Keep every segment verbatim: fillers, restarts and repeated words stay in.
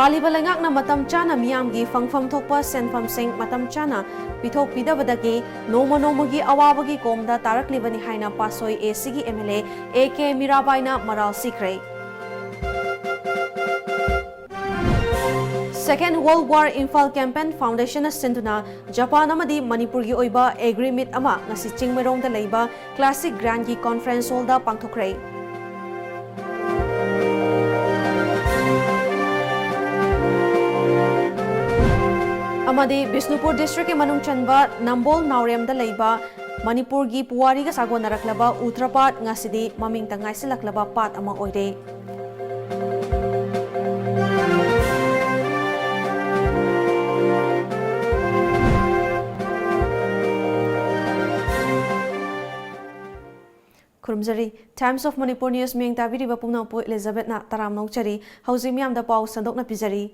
ꯄꯥꯜꯂꯤꯕ ꯂꯩꯉꯥꯛꯅ ꯃꯇꯝ ꯆꯥꯅ ꯃꯤꯌꯥꯝꯒꯤ ꯐꯪꯐꯝ ꯊꯣꯛꯄ ꯁꯦꯟꯐꯝꯁꯤꯡ ꯃꯇꯝ ꯆꯥꯅ ꯄꯤꯊꯣꯛꯄꯤꯗꯕꯗꯒꯤ ꯅꯣꯡꯃ ꯅꯣꯡꯃꯒꯤ ꯑꯋꯥꯕꯒꯤ ꯀꯣꯝꯗ ꯇꯥꯔꯛꯂꯤꯕꯅꯤ ꯍꯥꯏꯅ ꯄꯥꯠꯁꯣꯏ ꯑꯦ ꯁꯤꯒꯤ M L A A K ꯃꯤꯔꯥꯕꯥꯏꯅ ꯃꯔꯥꯜ ꯁꯤꯈ꯭ꯔꯦ꯫ Second World War Imphal Campaign Foundation ꯅ ꯁꯤꯟꯗꯨꯅ ꯖꯄꯥꯟ ꯑꯃꯗꯤ ꯃꯅꯤꯄꯨꯔꯒꯤ ꯑꯣꯏꯕ Agri Meet ꯑꯃ ꯉꯁꯤ ꯆꯤꯡꯃꯩꯔꯣꯡꯗ ꯂꯩꯕ Classic Grand ꯒꯤ Conference Hall ꯗ ꯄꯥꯡꯊꯣꯛꯈ꯭ꯔꯦ꯫ ꯑꯃꯗꯤ ꯕꯤꯁꯅꯨꯄꯨꯔ district ꯀꯤ ꯃꯅꯨꯡ ꯆꯟꯕ ꯅꯝꯕꯣꯜ ꯅꯥꯎꯔꯦꯝꯗ ꯂꯩꯕ ꯃꯅꯤꯄꯨꯔꯒꯤ ꯄꯨꯋꯥꯔꯤꯒ ꯁꯥꯒꯣꯟꯅꯔꯛꯂꯕ ꯎꯇ꯭ꯔꯄꯥꯠ ꯉꯁꯤꯗꯤ ꯃꯃꯤꯡꯇ ꯉꯥꯏꯁꯤꯜꯂꯛꯂꯕ ꯄꯥꯠ ꯑꯃ ꯑꯣꯏꯔꯦ꯫ ꯈꯨꯔꯨꯝꯖꯔꯤ꯫ Times of Manipur News ꯃꯤꯌꯦꯡ ꯇꯥꯕꯤꯔꯤꯕ ꯄꯨꯝꯅꯃꯛꯄꯨ ꯏꯂꯤꯖꯥꯕꯦꯠꯅ ꯇꯔꯥꯝꯅ ꯑꯣꯛꯆꯔꯤ꯫ ꯍꯧꯖꯤꯛ ꯃꯤꯌꯥꯝꯗ ꯄꯥꯎ ꯁꯟꯗꯣꯛꯅ ꯄꯤꯖꯔꯤ꯫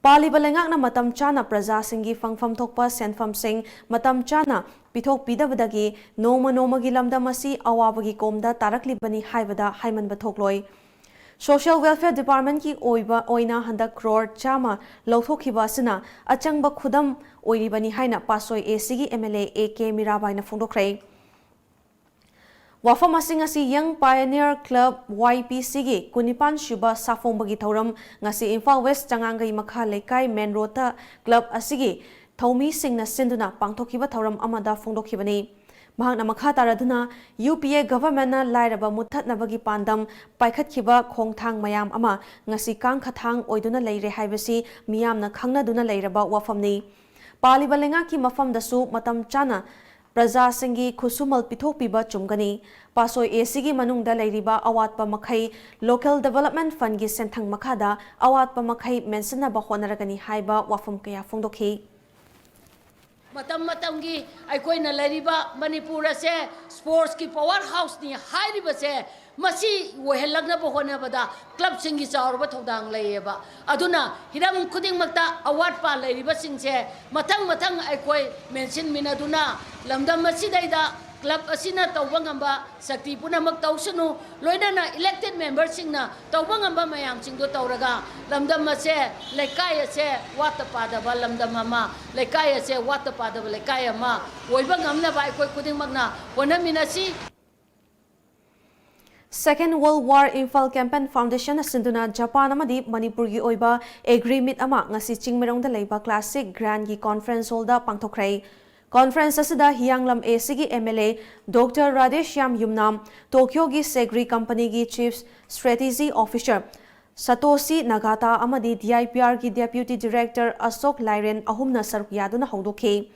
ꯄꯥꯜꯂꯤꯕ ꯂꯩꯉꯥꯛꯅ ꯃꯇꯝ ꯆꯥꯅ ꯄ꯭ꯔꯖꯥꯁꯤꯡꯒꯤ ꯐꯪꯐꯝ ꯊꯣꯛꯄ ꯁꯦꯟꯐꯝꯁꯤꯡ ꯃꯇꯝ ꯆꯥꯅ ꯄꯤꯊꯣꯛꯄꯤꯗꯕꯗꯒꯤ ꯅꯣꯡꯃ ꯅꯣꯡꯃꯒꯤ ꯂꯝꯗꯝ ꯑꯁꯤ ꯑꯋꯥꯕꯒꯤ ꯀꯣꯝꯗ ꯇꯥꯔꯛꯂꯤꯕꯅꯤ ꯍꯥꯏꯕꯗ ꯍꯥꯏꯃꯟꯕ ꯊꯣꯛꯂꯣꯏ꯫ Social Welfare Department ꯀꯤ ꯑꯣꯏꯕ, ꯑꯣꯏꯅ ꯍꯟꯗꯛ ꯀ꯭ꯔꯣꯔ ꯆꯥꯝꯃ ꯂꯧꯊꯣꯛꯈꯤꯕ ꯑꯁꯤꯅ ꯑꯆꯪꯕ ꯈꯨꯗꯝ ꯑꯣꯏꯔꯤꯕꯅꯤ ꯍꯥꯏꯅ ꯄꯥꯠꯁꯣꯏ ꯑꯦ ꯁꯤꯒꯤ M L A A K ꯃꯤꯔꯥꯕꯥꯏꯅ ꯐꯣꯡꯗꯣꯛꯈ꯭ꯔꯦ꯫ ꯋꯥꯐꯝ ꯑꯁꯤ ꯉꯁꯤ Young Pioneer Club, ꯋꯥꯏ ꯄꯤ ꯁꯤꯒꯤ ꯀꯨꯟꯅꯤꯄꯥꯟ ꯁꯨꯕ ꯁꯥꯐꯣꯡꯕꯒꯤ ꯊꯧꯔꯝ ꯉꯁꯤ ꯏꯝꯐꯥꯜ West ꯆꯉꯥꯡꯒꯩ ꯃꯈꯥ ꯂꯩꯀꯥꯏ main road ꯇ club ꯑꯁꯤꯒꯤ ꯊꯧꯃꯤꯁꯤꯡꯅ ꯁꯤꯟꯗꯨꯅ ꯄꯥꯡꯊꯣꯛꯈꯤꯕ ꯊꯧꯔꯝ ꯑꯃꯗ ꯐꯣꯡꯗꯣꯛꯈꯤꯕꯅꯤ꯫ ꯃꯍꯥꯛꯅ ꯃꯈꯥ ꯇꯥꯔꯗꯨꯅ, ꯌꯨ ꯄꯤ ꯑꯦ government ꯅ ꯂꯥꯏꯔꯕ ꯃꯨꯠꯊꯠꯅꯕꯒꯤ ꯄꯥꯟꯗꯝ ꯄꯥꯏꯈꯠꯈꯤꯕ ꯈꯣꯡꯊꯥꯡ ꯃꯌꯥꯝ ꯑꯃ ꯉꯁꯤ ꯀꯥꯡꯈꯊꯥꯡ ꯑꯣꯏꯗꯨꯅ ꯂꯩꯔꯦ ꯍꯥꯏꯕꯁꯤ ꯃꯤꯌꯥꯝꯅ ꯈꯪꯅꯗꯨꯅ ꯂꯩꯔꯕ ꯋꯥꯐꯝꯅꯤ꯫ ꯄꯥꯜꯂꯤꯕ ꯂꯩꯉꯥꯛꯀꯤ ꯃꯐꯝꯗꯁꯨ ꯃꯇꯝ ꯆꯥꯅ ꯄ꯭ꯔꯖꯥꯁꯤꯡꯒꯤ ꯈꯨꯠꯁꯨꯃꯜ ꯄꯤꯊꯣꯛꯄꯤꯕ ꯆꯨꯝꯒꯅꯤ꯫ ꯄꯥꯠꯁꯣꯏ ꯑꯦ ꯁꯤꯒꯤ ꯃꯅꯨꯡꯗ ꯂꯩꯔꯤꯕ ꯑꯋꯥꯠꯄ ꯃꯈꯩ Local Development Fund ꯒꯤ ꯁꯦꯟꯊꯪ ꯃꯈꯥꯗ ꯑꯋꯥꯠꯄ ꯃꯈꯩ ꯃꯦꯟꯁꯤꯟꯅꯕ ꯍꯣꯠꯅꯔꯒꯅꯤ ꯍꯥꯏꯕ ꯋꯥꯐꯝ ꯀꯌꯥ ꯐꯣꯡꯗꯣꯛꯈꯤ꯫ ꯃꯇꯝ ꯃꯇꯝꯒꯤ ꯑꯩꯈꯣꯏꯅ ꯂꯩꯔꯤꯕ ꯃꯅꯤꯄꯨꯔ ꯑꯁꯦ sports ꯀꯤ power house ꯅꯤ ꯍꯥꯏꯔꯤꯕꯁꯦ, ꯃꯁꯤ ꯑꯣꯏꯍꯜꯂꯛꯅꯕ ꯍꯣꯠꯅꯕꯗ club ꯁꯤꯡꯒꯤ ꯆꯥꯎꯔꯕ ꯊꯧꯗꯥꯡ ꯂꯩꯌꯦꯕ꯫ ꯑꯗꯨꯅ ꯍꯤꯔꯝ ꯈꯨꯗꯤꯡꯃꯛꯇ ꯑꯋꯥꯠꯄ ꯂꯩꯔꯤꯕꯁꯤꯡꯁꯦ ꯃꯊꯪ ꯃꯊꯪ ꯑꯩꯈꯣꯏ ꯃꯦꯟꯁꯤꯟꯃꯤꯟꯅꯗꯨꯅ ꯂꯝꯗꯝ ꯑꯁꯤꯗꯩꯗ ꯀ꯭ꯂꯕ ꯑꯁꯤꯅ ꯇꯧꯕ ꯉꯝꯕ ꯁꯛꯇꯤ ꯄꯨꯝꯅꯃꯛ ꯇꯧꯁꯅꯨ, ꯂꯣꯏꯅꯅ ꯏꯂꯦꯛꯇꯦꯗ ꯃꯦꯝꯕꯔꯁꯤꯡꯅ ꯇꯧꯕ ꯉꯝꯕ ꯃꯌꯥꯝꯁꯤꯡꯗꯣ ꯇꯧꯔꯒ ꯂꯝꯗꯝ ꯑꯁꯦ, ꯂꯩꯀꯥꯏ ꯑꯁꯦ ꯋꯥꯠꯇ ꯄꯥꯗꯕ ꯂꯝꯗꯝ ꯑꯃ, ꯂꯩꯀꯥꯏ ꯑꯁꯦ ꯋꯥꯠꯇ ꯄꯥꯗꯕ ꯂꯩꯀꯥꯏ ꯑꯃ ꯑꯣꯏꯕ ꯉꯝꯅꯕ ꯑꯩꯈꯣꯏ ꯈꯨꯗꯤꯡꯃꯛꯅ ꯍꯣꯠꯅꯃꯤꯟꯅꯁꯤ꯫ Second World War Imphal Campaign Foundation ꯁꯤꯟꯗꯨꯅ ꯖꯄꯥꯟ ꯑꯃꯗꯤ ꯃꯅꯤꯄꯨꯔꯒꯤ ꯑꯣꯏꯕ ꯑꯦꯒ꯭ꯔꯤ ꯃꯤꯠ ꯑꯃ ꯉꯁꯤ ꯆꯤꯡꯃꯩꯔꯣꯡꯗ ꯂꯩꯕ ꯀ꯭ꯂꯥꯁꯤꯛ ꯒ꯭ꯔꯥꯟꯒꯤ ꯀꯣꯟꯐ꯭ꯔꯦꯟꯁ ꯍꯣꯜꯗ ꯄꯥꯡꯊꯣꯛꯈ꯭ꯔꯦ꯫ ꯀꯣꯟꯐ꯭ꯔꯦꯟꯁ ꯑꯁꯤꯗ ꯍꯤꯌꯥꯡꯂꯝ ꯑꯦꯁꯤꯒꯤ M L A doctor Radheshyam Yumnam, ꯇꯣꯀ꯭ꯌꯣꯒꯤ ꯁꯦꯒ꯭ꯔꯤ ꯀꯝꯄꯅꯤꯒꯤ ꯆꯤꯐ ꯁ꯭ꯇ꯭ꯔꯦꯇꯦꯖꯤ ꯑꯣꯐꯤꯁꯔ ꯁꯇꯣꯁꯤ ꯅꯥꯒꯥꯇꯥ ꯑꯃꯗꯤ ꯗꯤ ꯑꯥꯏ ꯄꯤ ꯑꯥꯔꯒꯤ ꯗꯦꯄ꯭ꯌꯨꯇꯤ ꯗꯤꯔꯦꯛꯇꯔ ꯑꯁꯣꯛ ꯂꯥꯏꯔꯦꯟ ꯑꯍꯨꯝꯅ ꯁꯔꯨꯛ ꯌꯥꯗꯨꯅ ꯍꯧꯗꯣꯛꯈꯤ꯫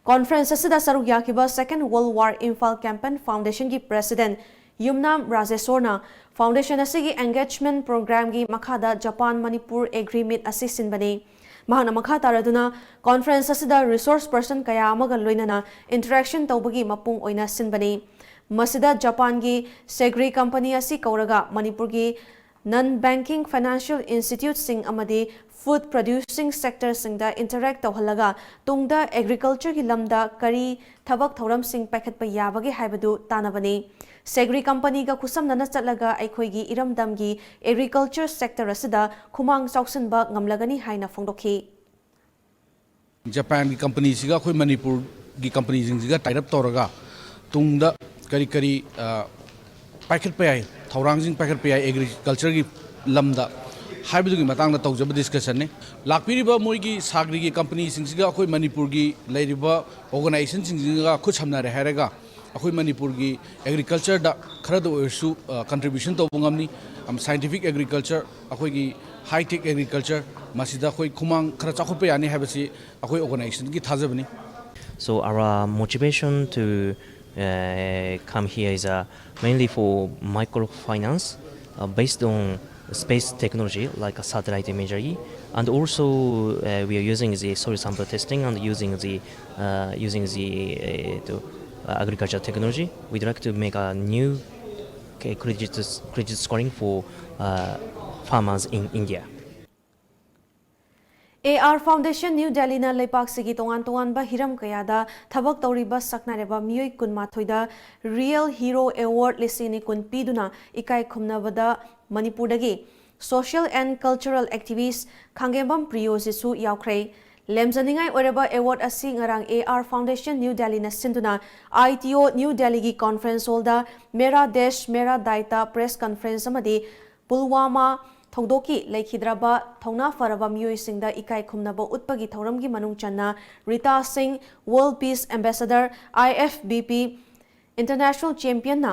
ꯀꯣꯟꯐ꯭ꯔꯦꯟꯁ ꯑꯁꯤꯗ ꯁꯔꯨꯛ ꯌꯥꯈꯤꯕ Second World War Imphal Campaign Foundation ꯒꯤ ꯄ꯭ꯔꯦꯁꯤꯗꯦꯟꯠ ꯌꯨꯝꯅꯥꯝ ꯔꯥꯖꯦꯁꯣꯔꯅ ꯐꯥꯎꯟꯗꯦꯁꯟ ꯑꯁꯤꯒꯤ ꯑꯦꯡꯒꯦꯖꯃꯦꯟꯠ ꯄ꯭ꯔꯣꯒ꯭ꯔꯥꯝꯒꯤ ꯃꯈꯥꯗ ꯖꯄꯥꯟ ꯃꯅꯤꯄꯨꯔ ꯑꯦꯒ꯭ꯔꯤ ꯃꯤꯠ ꯑꯁꯤ ꯁꯤꯟꯕꯅꯤ꯫ ꯃꯍꯥꯛꯅ ꯃꯈꯥ ꯇꯥꯔꯗꯨꯅ ꯀꯣꯟꯐ꯭ꯔꯦꯟꯁ ꯑꯁꯤꯗ ꯔꯤꯁꯣꯔꯁ ꯄꯔꯁꯟ ꯀꯌꯥ ꯑꯃꯒ ꯂꯣꯏꯅꯅ ꯏꯟꯇꯔꯦꯛꯁꯟ ꯇꯧꯕꯒꯤ ꯃꯄꯨꯡ ꯑꯣꯏꯅ ꯁꯤꯟꯕꯅꯤ꯫ ꯃꯁꯤꯗ ꯖꯄꯥꯟꯒꯤ ꯁꯦꯒ꯭ꯔꯤ ꯀꯝꯄꯅꯤ ꯑꯁꯤ ꯀꯧꯔꯒ ꯃꯅꯤꯄꯨꯔꯒꯤ ꯅꯟ ꯕꯦꯡꯀꯤꯡ ꯐꯥꯏꯅꯥꯟꯁꯤꯌꯦꯜ ꯏꯟꯁꯇꯤꯇ꯭ꯌꯨꯠꯁꯤꯡ ꯑꯃꯗꯤ ꯐꯨꯗ ꯄ꯭ꯔꯣꯗ꯭ꯌꯨꯁꯤꯡ ꯁꯦꯛꯇꯔꯁꯤꯡꯗ ꯏꯟꯇꯔꯦꯛ ꯇꯧꯍꯜꯂꯒ ꯇꯨꯡꯗ ꯑꯦꯒ꯭ꯔꯤꯀꯜꯆꯔꯒꯤ ꯂꯝꯗ ꯀꯔꯤ ꯊꯕꯛ ꯊꯧꯔꯝꯁꯤꯡ ꯄꯥꯏꯈꯠꯄ ꯌꯥꯕꯒꯦ ꯍꯥꯏꯕꯗꯨ ꯇꯥꯟꯅꯕꯅꯤ꯫ ꯁꯦꯒ꯭ꯔꯤ ꯀꯝꯄꯅꯤꯒ ꯈꯨꯠꯁꯝꯅꯅ ꯆꯠꯂꯒ ꯑꯩꯈꯣꯏꯒꯤ ꯏꯔꯝꯗꯝꯒꯤ ꯑꯦꯒ꯭ꯔꯤꯀꯜꯆꯔ ꯁꯦꯛꯇꯔ ꯑꯁꯤꯗ ꯈꯨꯃꯥꯡ ꯆꯥꯎꯁꯤꯟꯕ ꯉꯝꯂꯒꯅꯤ ꯍꯥꯏꯅ ꯐꯣꯡꯗꯣꯛꯈꯤ꯫ ꯖꯄꯥꯟꯒꯤ ꯀꯝꯄꯅꯤꯁꯤꯒ ꯑꯩꯈꯣꯏ ꯃꯅꯤꯄꯨꯔꯒꯤ ꯀꯝꯄꯅꯤꯁꯤꯡꯁꯤꯒ ꯇꯥꯏ ꯑꯞ ꯇꯧꯔꯒ ꯇꯨꯡꯗ ꯀꯔꯤ ꯀꯔꯤ ꯄꯥꯏꯈꯠꯄ ꯌꯥꯏ, ꯊꯧꯔꯥꯡꯁꯤꯡ ꯄꯥꯏꯈꯠꯄ ꯌꯥꯏ ꯑꯦꯒ꯭ꯔꯤꯀꯜꯆꯔꯒꯤ ꯂꯝꯗ ꯍꯥꯏꯕꯗꯨꯒꯤ ꯃꯇꯥꯡꯗ ꯇꯧꯖꯕ ꯗꯤꯁꯀꯁꯟꯅꯤ꯫ ꯂꯥꯛꯄꯤꯔꯤꯕ ꯃꯣꯏꯒꯤ ꯁꯥꯒ꯭ꯔꯤꯒꯤ ꯀꯝꯄꯅꯤꯁꯤꯡꯁꯤꯒ ꯑꯩꯈꯣꯏ ꯃꯅꯤꯄꯨꯔꯒꯤ ꯂꯩꯔꯤꯕ ꯑꯣꯔꯒꯅꯥꯏꯖꯦꯁꯟꯁꯤꯡꯁꯤꯒ ꯈꯨꯠ ꯁꯝꯅꯔꯦ ꯍꯥꯏꯔꯒ ꯑꯩꯈꯣꯏ ꯃꯅꯤꯄꯨꯔꯒꯤ ꯑꯦꯒ꯭ꯔꯤꯀꯜꯆꯔꯗ ꯈꯔꯗ ꯑꯣꯏꯔꯁꯨ ꯀꯟꯇ꯭ꯔꯤꯕ꯭ꯌꯨꯁꯟ ꯇꯧꯕ ꯉꯝꯅꯤ꯫ ꯁꯥꯏꯟꯇꯤꯐꯤꯛ ꯑꯦꯒ꯭ꯔꯤꯀꯜꯆꯔ, ꯑꯩꯈꯣꯏꯒꯤ ꯍꯥꯏ ꯇꯦꯛ ꯑꯦꯒ꯭ꯔꯤꯀꯜꯆꯔ, ꯃꯁꯤꯗ ꯑꯩꯈꯣꯏ ꯈꯨꯃꯥꯡ ꯈꯔ ꯆꯥꯎꯈꯠꯄ ꯌꯥꯅꯤ ꯍꯥꯏꯕꯁꯤ ꯑꯩꯈꯣꯏ ꯑꯣꯔꯒꯅꯥꯏꯖꯦꯁꯟꯒꯤ ꯊꯥꯖꯕꯅꯤ꯫ So our motivation to uh, come here is uh, mainly for microfinance uh, based on space technology like a satellite imagery, and also uh, we are using the soil sample testing and using the uh, using the uh, to, uh, agriculture technology. We'd like to make a new uh, credit credit scoring for uh, farmers in India. A R Foundation New Delhiꯅ ꯂꯩꯄꯥꯛꯁꯤꯒꯤ ꯇꯣꯉꯥꯟ ꯇꯣꯉꯥꯟꯕ ꯍꯤꯔꯝ ꯀꯌꯥꯗ ꯊꯕꯛ ꯇꯧꯔꯤꯕ ꯁꯛꯅꯥꯏꯔꯕ ꯃꯤꯑꯣꯏ ꯀꯨꯟꯃꯥꯊꯣꯏꯗ Real Hero Award ꯂꯤꯁꯤꯡ ꯑꯅꯤ ꯀꯨꯟ ꯄꯤꯗꯨꯅ ꯏꯀꯥꯏ ꯈꯨꯝꯅꯕꯗ ꯃꯅꯤꯄꯨꯔꯗꯒꯤ Social and Cultural Activist ꯈꯥꯡꯒꯦꯝꯕꯝ ꯄ꯭ꯔꯤꯌꯣꯖꯤꯠꯁꯨ ꯌꯥꯎꯈ꯭ꯔꯦ꯫ ꯂꯦꯝꯖꯅꯤꯡꯉꯥꯏ ꯑꯣꯏꯔꯕ award ꯑꯁꯤ ꯉꯔꯥꯡ ꯑꯦ ꯑꯥꯔ Foundation New Delhiꯅ ꯁꯤꯟꯗꯨꯅ I T O New Delhiꯒꯤ conference hallꯗ Mera Desh Mera Daita press conference ꯑꯃꯗꯤ ꯄꯨꯜꯋꯥꯃꯥ ꯊꯧꯗꯣꯛꯀꯤ ꯂꯩꯈꯤꯗ꯭ꯔꯕ ꯊꯧꯅꯥ ꯐꯔꯕ ꯃꯤꯑꯣꯏꯁꯤꯡꯗ ꯏꯀꯥꯏ ꯈꯨꯝꯅꯕ ꯎꯠꯄꯒꯤ ꯊꯧꯔꯝꯒꯤ ꯃꯅꯨꯡ ꯆꯟꯅ ꯔꯤꯇꯥ ꯁꯤꯡ, World Peace Ambassador, I F B P International Championꯅ